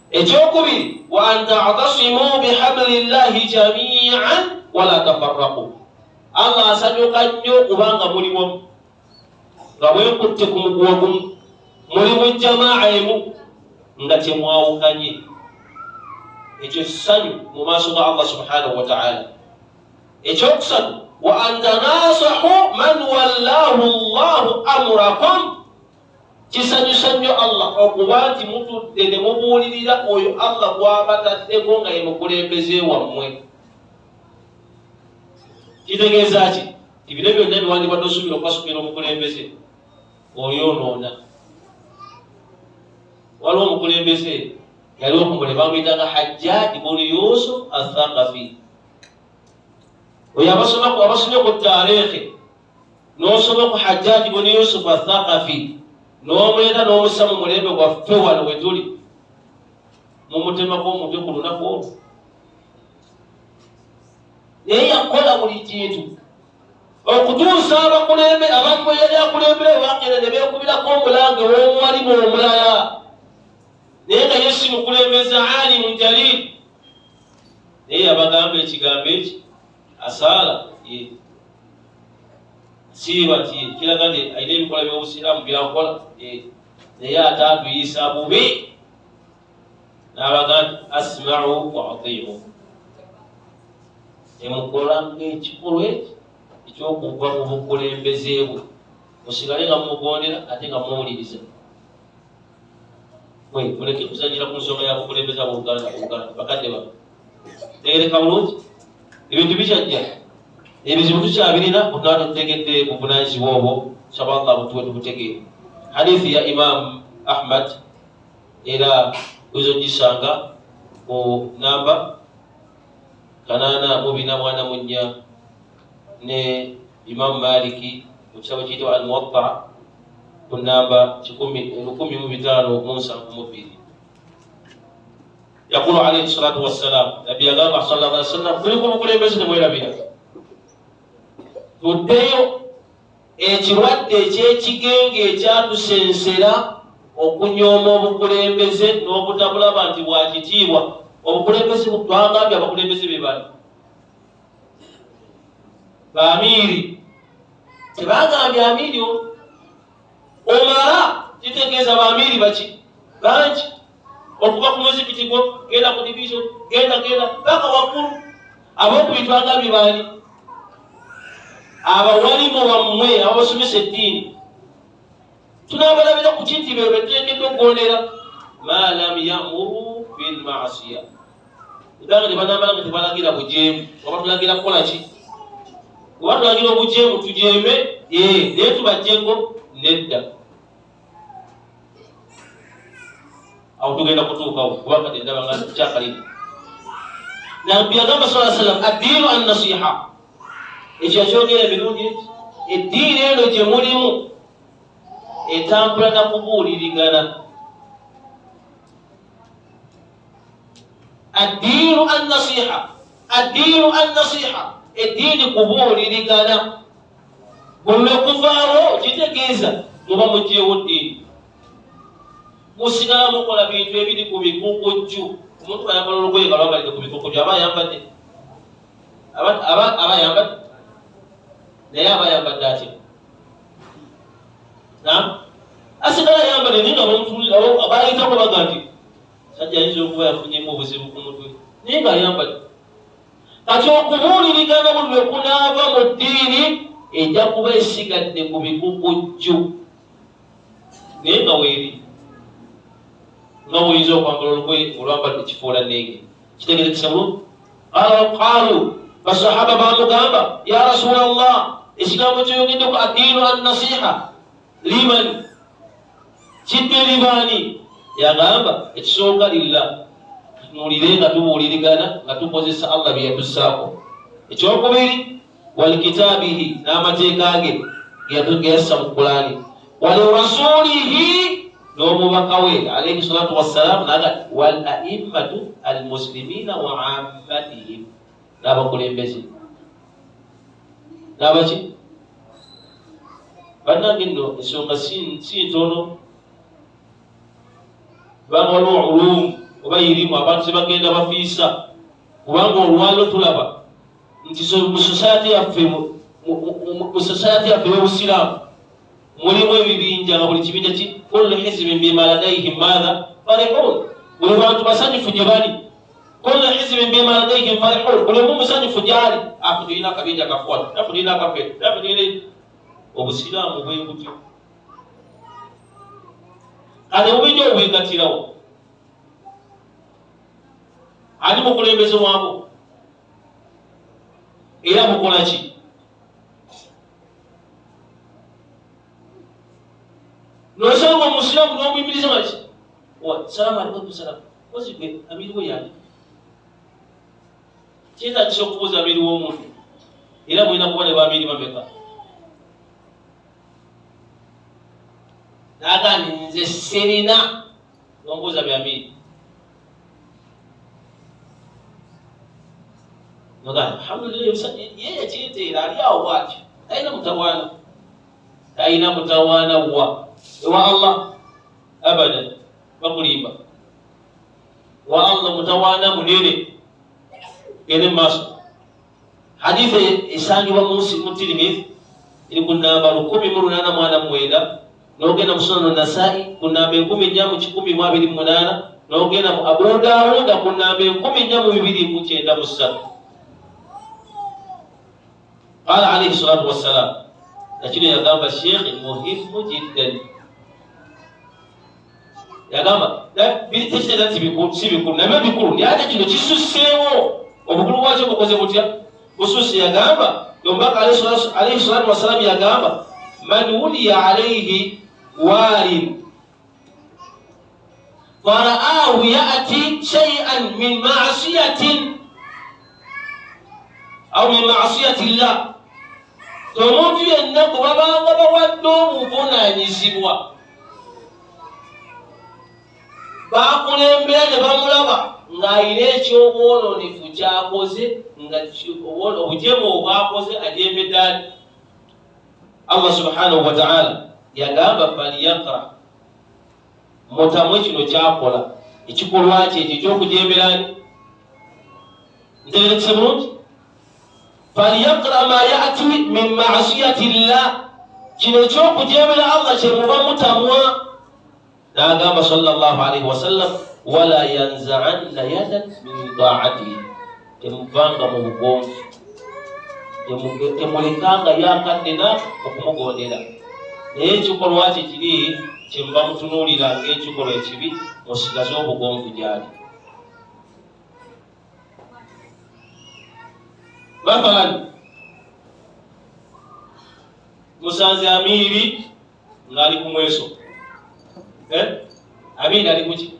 Ekyokubiri, wa an ta'tasimu bihablillahi jami'an wala tafarraqu, Allah asanyuka nnyo kubanga muli wamu nga bwekutte ku muguwa gumu, muli mu jamaa emu nga temwawukanye. Ekyo ssanyu mu maaso ga Allah subhanahu wa ta'ala. Ekyokusatu, wa an tanasahu man wallahu llahu amurakum, kisanyusa nnyo Allah okuba nti mutudde ne mubuulirira oyo Allah gw'abataddeko nga ye mukulembeze wammwe. Kitegeeza ki? Nti bino byonna biwandibadde osuubira okukasukira omukulembeze oyonoona. Waliwo omukulembeze yali okumule bamuyitanga Hajjaji bunu Yusuf Athaqafi. Oyo abasomye ku taarikhi n'osoma ku Hajjaji bunu Yusuf Athaqafi n'omuleeta n'omussa mu mulembe gwaffe wano we tuli, mumutemako omutwe ku lunaku olwo. Naye yakola buli kintu okutuusa abakulembe abantu bwe yali akulembera bwe bagenda ne beekubirako omulange w'omuwalimu omulala, naye nga ye si mukulembeze, alimu jalil, naye yabagamba ekigambo eki, asaala ye siiba nti kiraga nti alina ebikola by'obusiraamu byakola, naye ate atuyisa bubi. N'abaga nti asma'u wa atii'u, emukola ng'ekikolwa eki ekyokuva mu bukulembeze bwe, musigale nga mumugondera ate nga muwuliriza. Muleke kuzanyira ku nsonga ya bukulembeze abooluganda, oluganda bakadde ba tegereka bulungi, ebintu bikyajja, ebizibu tukyabirina, otunaba tutegedde buvunanyizibwa obwo. Saba Allah butuwe tubutegeere. Hadithi ya Imam Ahmad era oyinza ogisanga ku namba 844, ne Imamu Maliki mu kitabo kiyitibwa Almuwatta ku namba 1572. Yaqulu alaihi salatu wassalam, nabbi yagamba sallallahu alaihi wasallam, tuli ku bukulembeze, temwerabira, tuddeyo ekirwadde eky'ekigenge ekyatusensera okunyooma obukulembeze n'obutabulaba nti bwa kitiibwa. Obukulembeze twagambye abakulembeze be bali baamiiri, tebagambye amiiri omala, kitegeeza baamiiri baki bangi, okuva ku muzikiti gwo genda ku division, genda genda paka waggulu. Abokubiri twagambye baani? Abawalimu bammwe ababasomesa eddiini, tunabalabira ku kinti be betuteekeddwa okugondera, ma lam yamuru bilmasiya, ebbanga tebanamala nga tebalagira bujeemu. Oba tulagira kukola ki? Oba tulagira obujeemu tujeeme, naye tubajjeko nedda. Awo tugenda kutuukawo kuba kati ndaba nga tukyakalina. Nabbi yagamba sa sallam, addiinu annasiha, ekyo yakyogera emirundi eki. Eddiini eno gye mulimu etambula na kubuulirigana. Addiinu annasiha, addiinu annasiha, eddiini kubuulirigana. Bwe kuvaawo kitegeeza muba mugyewo ddiini. Musigala mukola bintu ebiri ku bikukujju. Omuntu ayambala olugoye nga lwambalidde ku bikukujju aba ayambadde, aba ayambadde, naye aba ayambadde atya? Asigala ayambadde, naye nga bamutunulira, bayitako baga nti sajja ayinza okuba yafunyemu obuzibu ku mutwe, naye nga ayambadde. Kati okubuulirigana buli lwe kunaava mu ddiini ejja kuba esigadde ku bikukujju, naye nga weeri nga bwoyinza okwambala olugoye olwambadde kifuula nenge. Kitegerekesa bulungi. Qaalu, basahaba bamugamba, ya rasula llah, ekigambo kyoyogeddeko addiinu annasiha liman, kidde libaani? Yagamba, ekisooka lillah, tutunuulire nga tubuulirigana nga tukozesa Allah bye yatussaako. Ekyokubiri, walikitaabihi, n'amateeka ge geyassa mu Kulaani, walirasuulihi, n'omubaka we alaihi salatu wassalaamu, naga wal aimmatu almuslimina wa ammatihim, n'abakulembeze n'abaki. Bannange, nno ensonga si ntono, kubanga waliwo ulumu oba irimu abantu zebagenda bafiisa, kubanga olwaliro tulaba nti mu society yaffe, mu society yaffe y'obusiraamu mulimu ebibinja, nga buli kibinja ki kullu hizibin bima ladaihim maatha farihun, buli bantu basanyufu gye bali. Kullu hizibin bima ladaihim farihun, buli omu musanyufu gyali. Afe tulina akabinja kafuwa, nafe tulina akaffe, nafe tulina. Obusiraamu bwe butyo, kale obubinja obwegatirawo, ani mukulembeze wabwo era bukola ki? Nosanga omusiraamu n'omuyimiriza maki, salaamu alaikum, salaamu kozi gwe amiri we yani. Kyetagisa okubuuza amiri w'omuntu, era mulina kuba ne bamiri bameka? Naga nze sirina, nombuuza byamiri. Alhamdulillah, ye yakyeteera ali awo bwatyo, talina mutawaana, talina mutawaana wa ewa Allah abadan. Bakulimba, wa Allah mutawaana munene. Gende mumaaso. Haditha esangibwa mu Tirimizi, eri ku namba 1849, n'ogenda mu Sunanu Nasai ku namba 4128, n'ogenda mu Abu Dawuda ku namba 4293. Qala alaihi salatu wassalam, nakino yagamba Sheikh muhimu jiddan, yagamba tekitegeeza nti si bikulu, nabyo bikulu, naye ate kino kisusseewo, obukulu bwakyo bukoze butya? Bususse. Yagamba omubaka alaihi salatu wassalamu, yagamba, man wuliya alaihi walin faraahu yati shaian min masiyatin au min masiyati llah, omuntu yenna gwe babanga bawadde obuvunanyizibwa, bakulembera ne bamulaba ng'alina ekyobwononefu kyakoze, nga obujemu obwakoze, ajembedde ali Allah subhanahu wataala, yagamba falyakra, mutamwe kino kyakola, ekikolwa kye ekyo ekyokujemberani. Ntegerekese bulungi. Falyakra ma yati min masiyati llah, kino ekyokujemera Allah kyemuba mutamwa. N'agamba sallallahu alaihi wasallam, wala yanzaanna yadan min taatihi, temuvanga mu bugonvu, temulekanga yakaddena okumugondera, naye ekikolwa kye kiri kyemuba mutunuulira ng'ekikolwa ekibi, musigaze obugonvu gyali. Mathalan, musanze amiiri ng'ali ku mweso, eh? Amiiri ali kuki?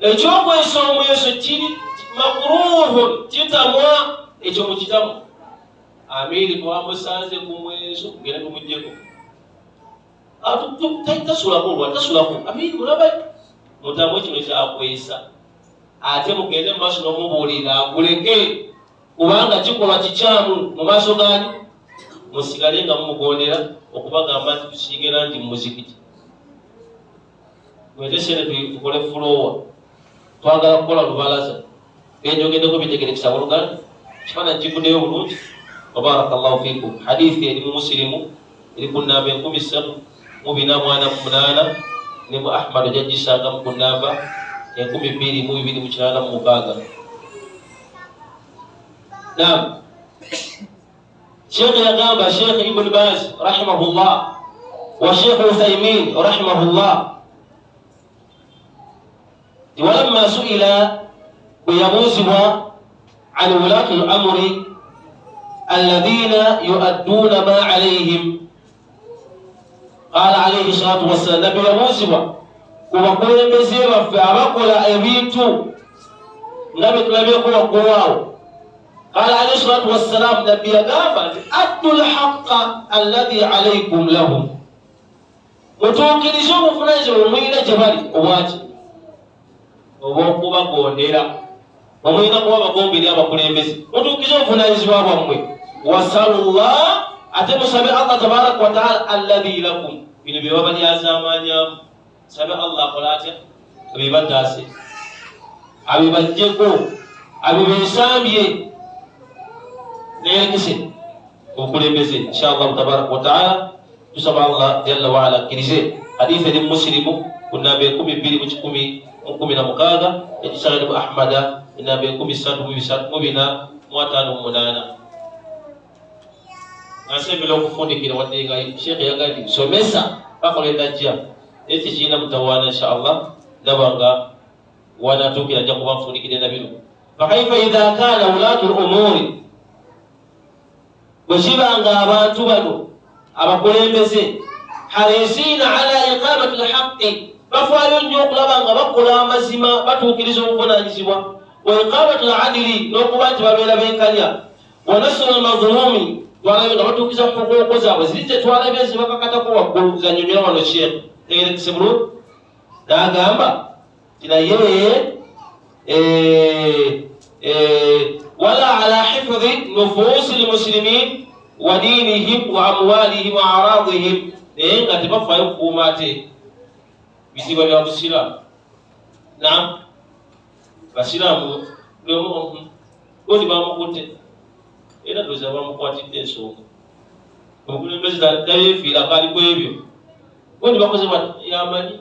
Ekyokwesa omweso kiri makruhun, kitamwa, ekyo mukitamu. Amiiri twamusanze ku mweso, genda tumugjeko. Tasulako, olwa tasulako amiiri mulaba mutamu kino kyakwesa, ate mugende mu maaso n'omubuulira aguleke, kubanga kikolwa kikyamu mu maaso gaani. Musigale nga mumugondera okubagamba nti tusiige langi mu muzikiti. Mwete sente tukole fulowa, twagala kukola lubalaza. Benjogeddeko bitegerekesa boluganda, kifaananyi kivuddeyo bulungi. Wabaraka llahu fikum. Hadithi eri mu Musirimu, eri ku namba 3448, ne mu Ahmad ojja gisangamu ku namba 2286. Nam, Sheekh yagamba, Sheekh Ibn Baz rahimahullah wa Sheekh Uthaymin rahimahullah, walamma suila, bwe yabuuzibwa, an wulati lamuri alladhina yuadduuna ma alaihim, qala alaihi salatu wassalam, nabbi yabuuzibwa ku bakulembeze baffe abakola ebintu nga bye tulabyeko waggulu awo. Qala alaihi salatu wassalam, nabbi yagamba nti addu lhaqa alladhi alaikum lahum, mutuukirize obuvunanyizibwa bwemulina gye bali. Obwaki? Obwokubagondera. Bamulina kuba bagomberi abakulembeze, mutuukirize obuvunanyizibwa bwammwe. Wasalullah, ate musabe Allah tabaraka wataala, alladhi lakum, bino bye babalyazaamaanyamu, sabe Allah akola atya? Abibataase, abibajjeko, abibesambye, neyerekese obukulembeze inshallah tabaraka wataala. Tusaba Allah jalla waala akkirize. Hadithi eri Musilimu ku namba 2116, ekisanga mu Ahmada enamba 3458. Nga okufundikira, wadde nga sheekhe yagambye somesa bakola enajja, naye tekirina mutawaana. Insha Allah ndaba nga wanatuukira ajja kuba nfundikire na bino. Fakaifa idha kana wulatu lumuri, bwe kiba nga abantu bano abakulembeze harisiina ala iqamati lhaqi, bafaayo nnyo okulaba nga bakola amazima, batuukiriza obuvunanyizibwa, wa iqamati ladili, n'okuba nti babeera benkanya, wa nasru lmazlumi, twalabye nga batuukiriza huquuqu zaabwe ziri zetwalabye zibakakatako waggulu, zanyonyola wano sheekh tegerekese bulungi. N'agamba ti naye wala ala hifdhi nufusi lmuslimin wa dinihim wa amwalihim wa aradihim, naye nga tebafaayo kukuuma ate bizibwa bya busiraamu. Nam, basiraamu godi bamukutte, era ndoza bamukwatidde ensonga. Omukulembeze tayefiira kaali ku ebyo. Godi bakoze yamanyi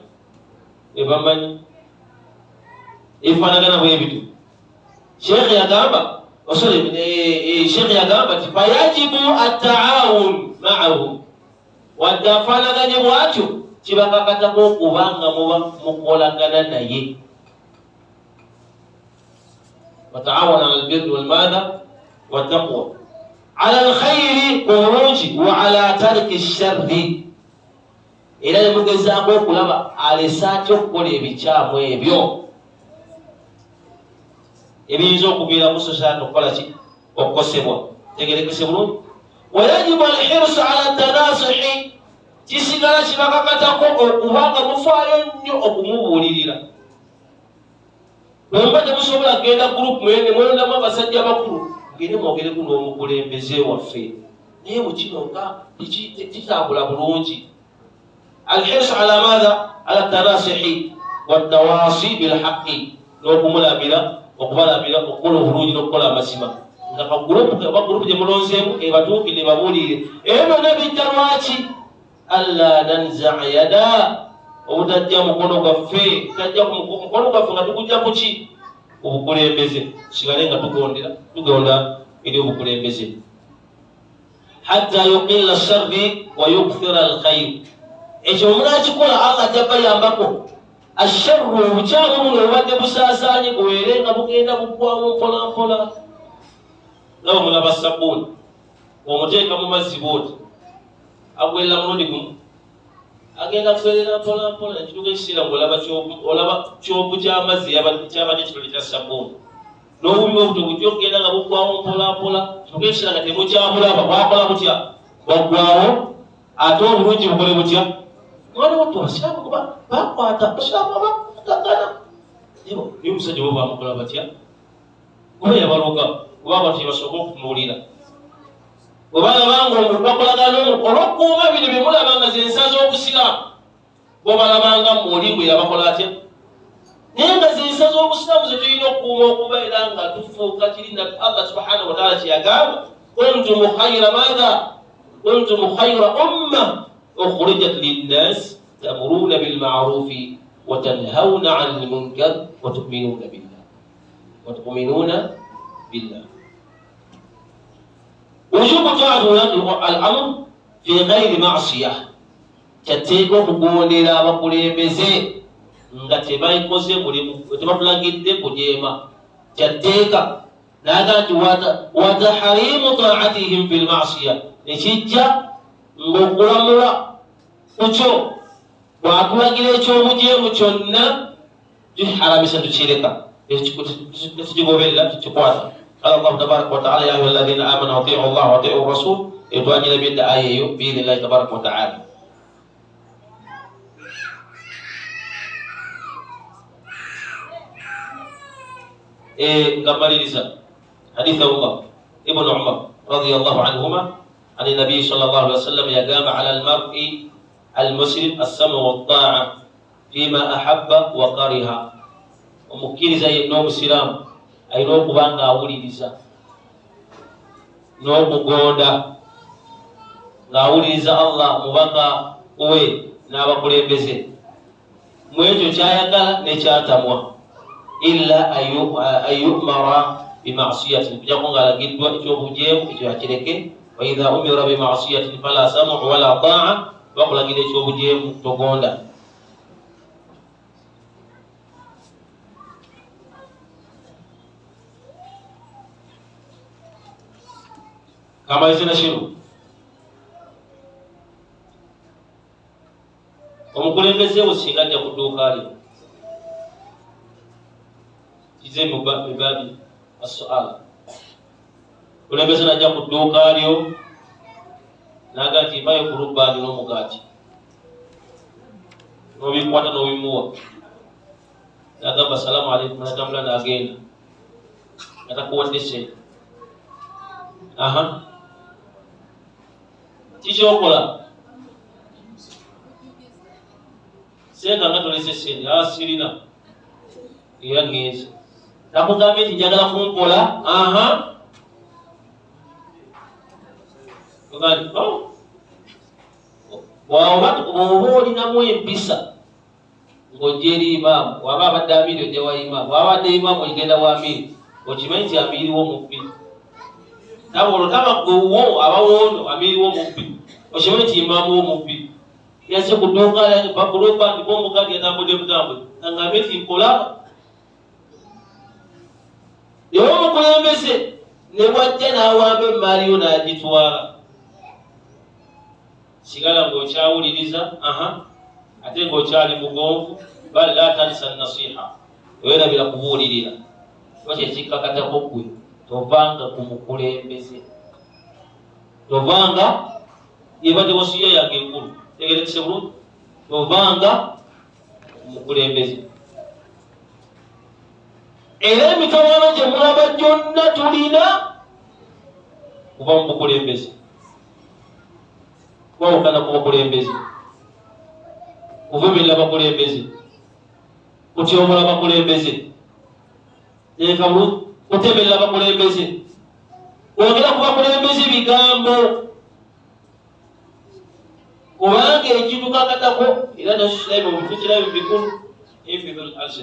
ebamanyi ebifaanagana bwe bityo. Sheekhe yagamba, sorry, sheekhe yagamba nti fayajibu attaawun maahu, wadde afaanaganye bwatyo, kibakakatako okuba nga muba mukolagana naye. Wataawana ala albirri walmaadha wattaqwa, ala alkhairi, ku bulungi, wa ala tariki sharri, era nemugezaako okulaba alese atya okukola ebikyamu ebyo ebiyinza okuviiramu society okukola ki? Okukosebwa. Tegerekese bulungi. Wayajibu alhirsu ala tanasuhi, kisigala kibakakatako okuba nga mufaayo nnyo okumubuulirira. Bwemuba temusobola kugenda group, mwene mwelondamu abasajja abakulu, mugende mwogereku n'omukulembeze waffe, naye mukino nga kitambula bulungi. Alhirsu ala maatha? Ala tanasihi watawasi bilhaqi, n'okumulamira, okubalamira okukola obulungi n'okukola amazima, nga kagurupu oba gurupu gye mulonzeemu ebatuukire babuulirire. Ebyo byonna bijja lwaki? Alla nanzaa yada, obutajja mukono gwaffe, tajja mukono gwaffe nga tugujja kuki? Obukulembeze. Tusigale nga tugondera, tugonda eri obukulembeze, hatta yuqilla sharri wa yukthira alkhair. Ekyo munakikola, Allah ajja bayambako, asharru, obukyamu buno obubadde busaasaanye, bubeere nga bugenda buggwawo mpola mpola. Nga bwe mulaba sabbuuni, omuteeka mu mazzi bwoti, agwerera mulundi gumu, agenda kwerera mpola mpola, ekituuka ekiseera ngaolaba olaba kyovu ky'amazzi kyabadde kitole kya sabbuuni. N'obubi bwe buto bujja okugenda nga buggwawo mpola mpola, kituuka ekiseera nga temukyabulaba. Bwakola butya? Bwaggwawo. Ate obulungi bukole butya? Mwana wattu, abasiraamu kuba bakwata, abasiraamu bakwatagana. Naye omusajja bo bamukola batya? Kuba yabaloga, kuba abantu gyebasooka okutunuulira bwe balaba nga omuntu bakolagana olw'okukuuma bino bye mulaba nga zensa z'obusiraamu. Bo balabanga mwoli bwe yabakola atya? Naye nga zinsa z'obusiraamu ze tulina okukuuma okubeera nga tufuuka kiri na Allah subhanahu wa ta'ala kyeyagamba, kuntum khayra maatha kuntum khayra umma ukhrijat linnas ta'muruna bilma'rufi wa tanhauna 'anil munkar wa tu'minuna billah wa tu'minuna billah. Wujubu ta'ati wulati al-amr fi ghairi ma'siyah, kyatteeka okugondera abakulembeze nga tebakoze mulimu, tebatulagidde kujeema, kyatteeka. Naga nti wataharimu taatihim fi lmasiya, nekijja ng'okulamula kukyo bwatulagira ekyobujeemu kyonna tuharamisa, tukireka, tukigoberera, tukikwata. Qala Allahu tabaraka wataala, ya ayuha alladhina amanu atiu llah wa atiu rasul. Eyo twagirabye dda aya eyo biidhinillahi tabaraka wataala. Nga mmaliriza haditha Umar ibn Umar radiyallahu anhuma an nabiyi sallallahu alaihi wasallam, yagamba ala almar'i almuslim assamu wattaa fima ahabba wa kariha. Omukkiriza yenna omusiraamu alina okuba nga awuliriza n'okugonda, ng'awuliriza Allah, mubaka we n'abakulembeze mu ekyo kyayagala nekyatamwa, illa ayumara bimasiyatin, kujjako ng'alagiddwa ekyobujeemu, ekyo akireke. Waidha umira bimasiyatin fala samu wala taa, bakulagira ekyobujeemu togonda. Kamalize na kino, omukulembeze wo singa ajja ku dduuka lyo, kize mubabi assuala, kulembeze najja ku dduuka lyo naga nti mpayo ku lubbaani n'omugaati, n'obikwata n'obimuwa, nagamba salaamu aleikum, natambula n'agenda nga takuwadde sente. Aha, kikyokola senga nga tolese sente asirina era ngenze nakugambye nti njagala kunkola. Aha, oh. Bwoba olinamu empisa ng'ojja eri imaamu, waba abadde amiiri ojja wa imaamu, waba abadde imaamu ogenda wa amiiri, okimanyi nti amiiri wo mubbi. Taba olwo taba gwe wuwo abawoono, amiiri wo mubbi, okimanyi nti imaamu wo mubbi, yazze ku dduuka bakulopa nti bomugadi yatambudde butambwe aŋŋambye nti nkola. Naye omukulembeze ne bwajja n'awamba emmaali yo n'agitwala, sigala ng'okyawuliriza, aha, ate ng'okyali mugonvu. Bal la tansa nasiha, weerabira kubuulirira, kuba kyekikkakatako ggwe. Tovanga ku mukulembeze, tovanga, yebadde wasiya yange enkulu, tegerekese bulungi, tovanga ku mukulembeze. Era emitawaana gye mulaba gyonna tulina kuva mu bukulembeze, kwawukana ku bakulembeze, kuvumirira bakulembeze, kutyobola bakulembeze, kutemerera bakulembeze, kwogera ku bakulembeze bigambo, kubanga ekitukakatako era nakyo bikulu.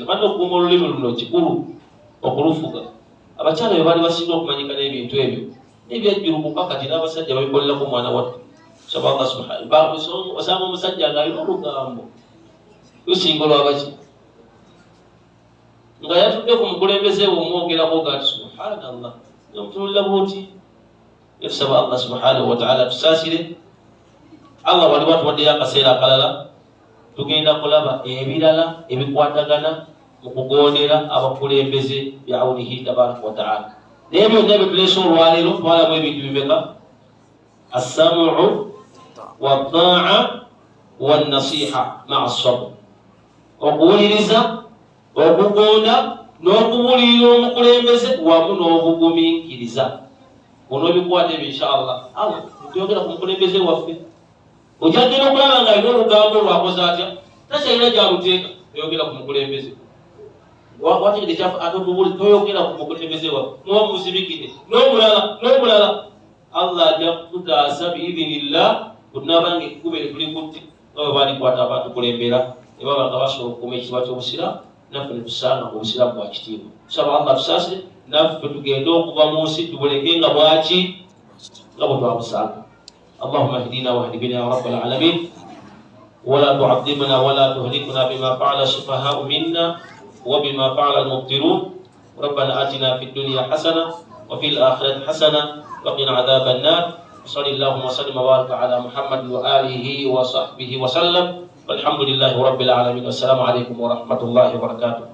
Banna, okukuuma olulimi luno kikulu, okulufuga. Abakyala be baali basinga okumanyika n'ebintu ebyo nebyajjulukuka, kati n'abasajja babikolerako. Mwana wattu, saba Allah subhanahu, osanga omusajja ng'alina olugambo lusinga olwabaki, nga yatudde ku mukulembeze we omwogerako gati, subhanallah, nomutunulira bwoti. Etusaba Allah subhanahu wataala tusaasire. Allah wali watuwaddeyo akaseera akalala, tugenda kulaba ebirala ebikwatagana mu kugondera abakulembeze biaunihi tabaraka wataala. Naye byonna byetuleese olwaleero, twalamu ebintu bimeka? Assamuu wataa wanasiha maa sabr, okuwuliriza, okugonda n'okubuulirira omukulembeze wamu n'obugumiikiriza. Onoobikwata ebyo inshallah. Awo tuyogera ku mukulembeze waffe, okyagenda okulaba nga alina olugambo olwakoze atya. Takyalina gyaluteeka. Toyogera ku mukulembeze. Wategedde kyafa ate otubuuli toyogera ku mukulembeze waffe. Muba muzibikidde. N'omulala, n'omulala. Allah ajja kututaasa biidhinillah bwe tunaaba nga ekkubo eryo tulikutte nga bwe balikwata abatukulembera ne baba nga basobola okukuuma ekitiibwa ky'obusiraamu naffe ne tusanga nga obusiraamu bwa kitiibwa. Tusaba Allah tusaasire naffe tugende okuva mu nsi tubuleke nga bwaki nga bwe twabusanga. Allahumma ihdina wahdi bina ya rabbal alamin ولا تعذبنا ولا تهلكنا بما فعل السفهاء منا وبما فعل المبطلون. ربنا آتنا في الدنيا حسنة وفي الآخرة حسنة وقنا عذاب النار. وصلى اللهم وسلم وبارك على محمد وآله وصحبه وسلم، والحمد لله رب العالمين، والسلام عليكم ورحمة الله وبركاته.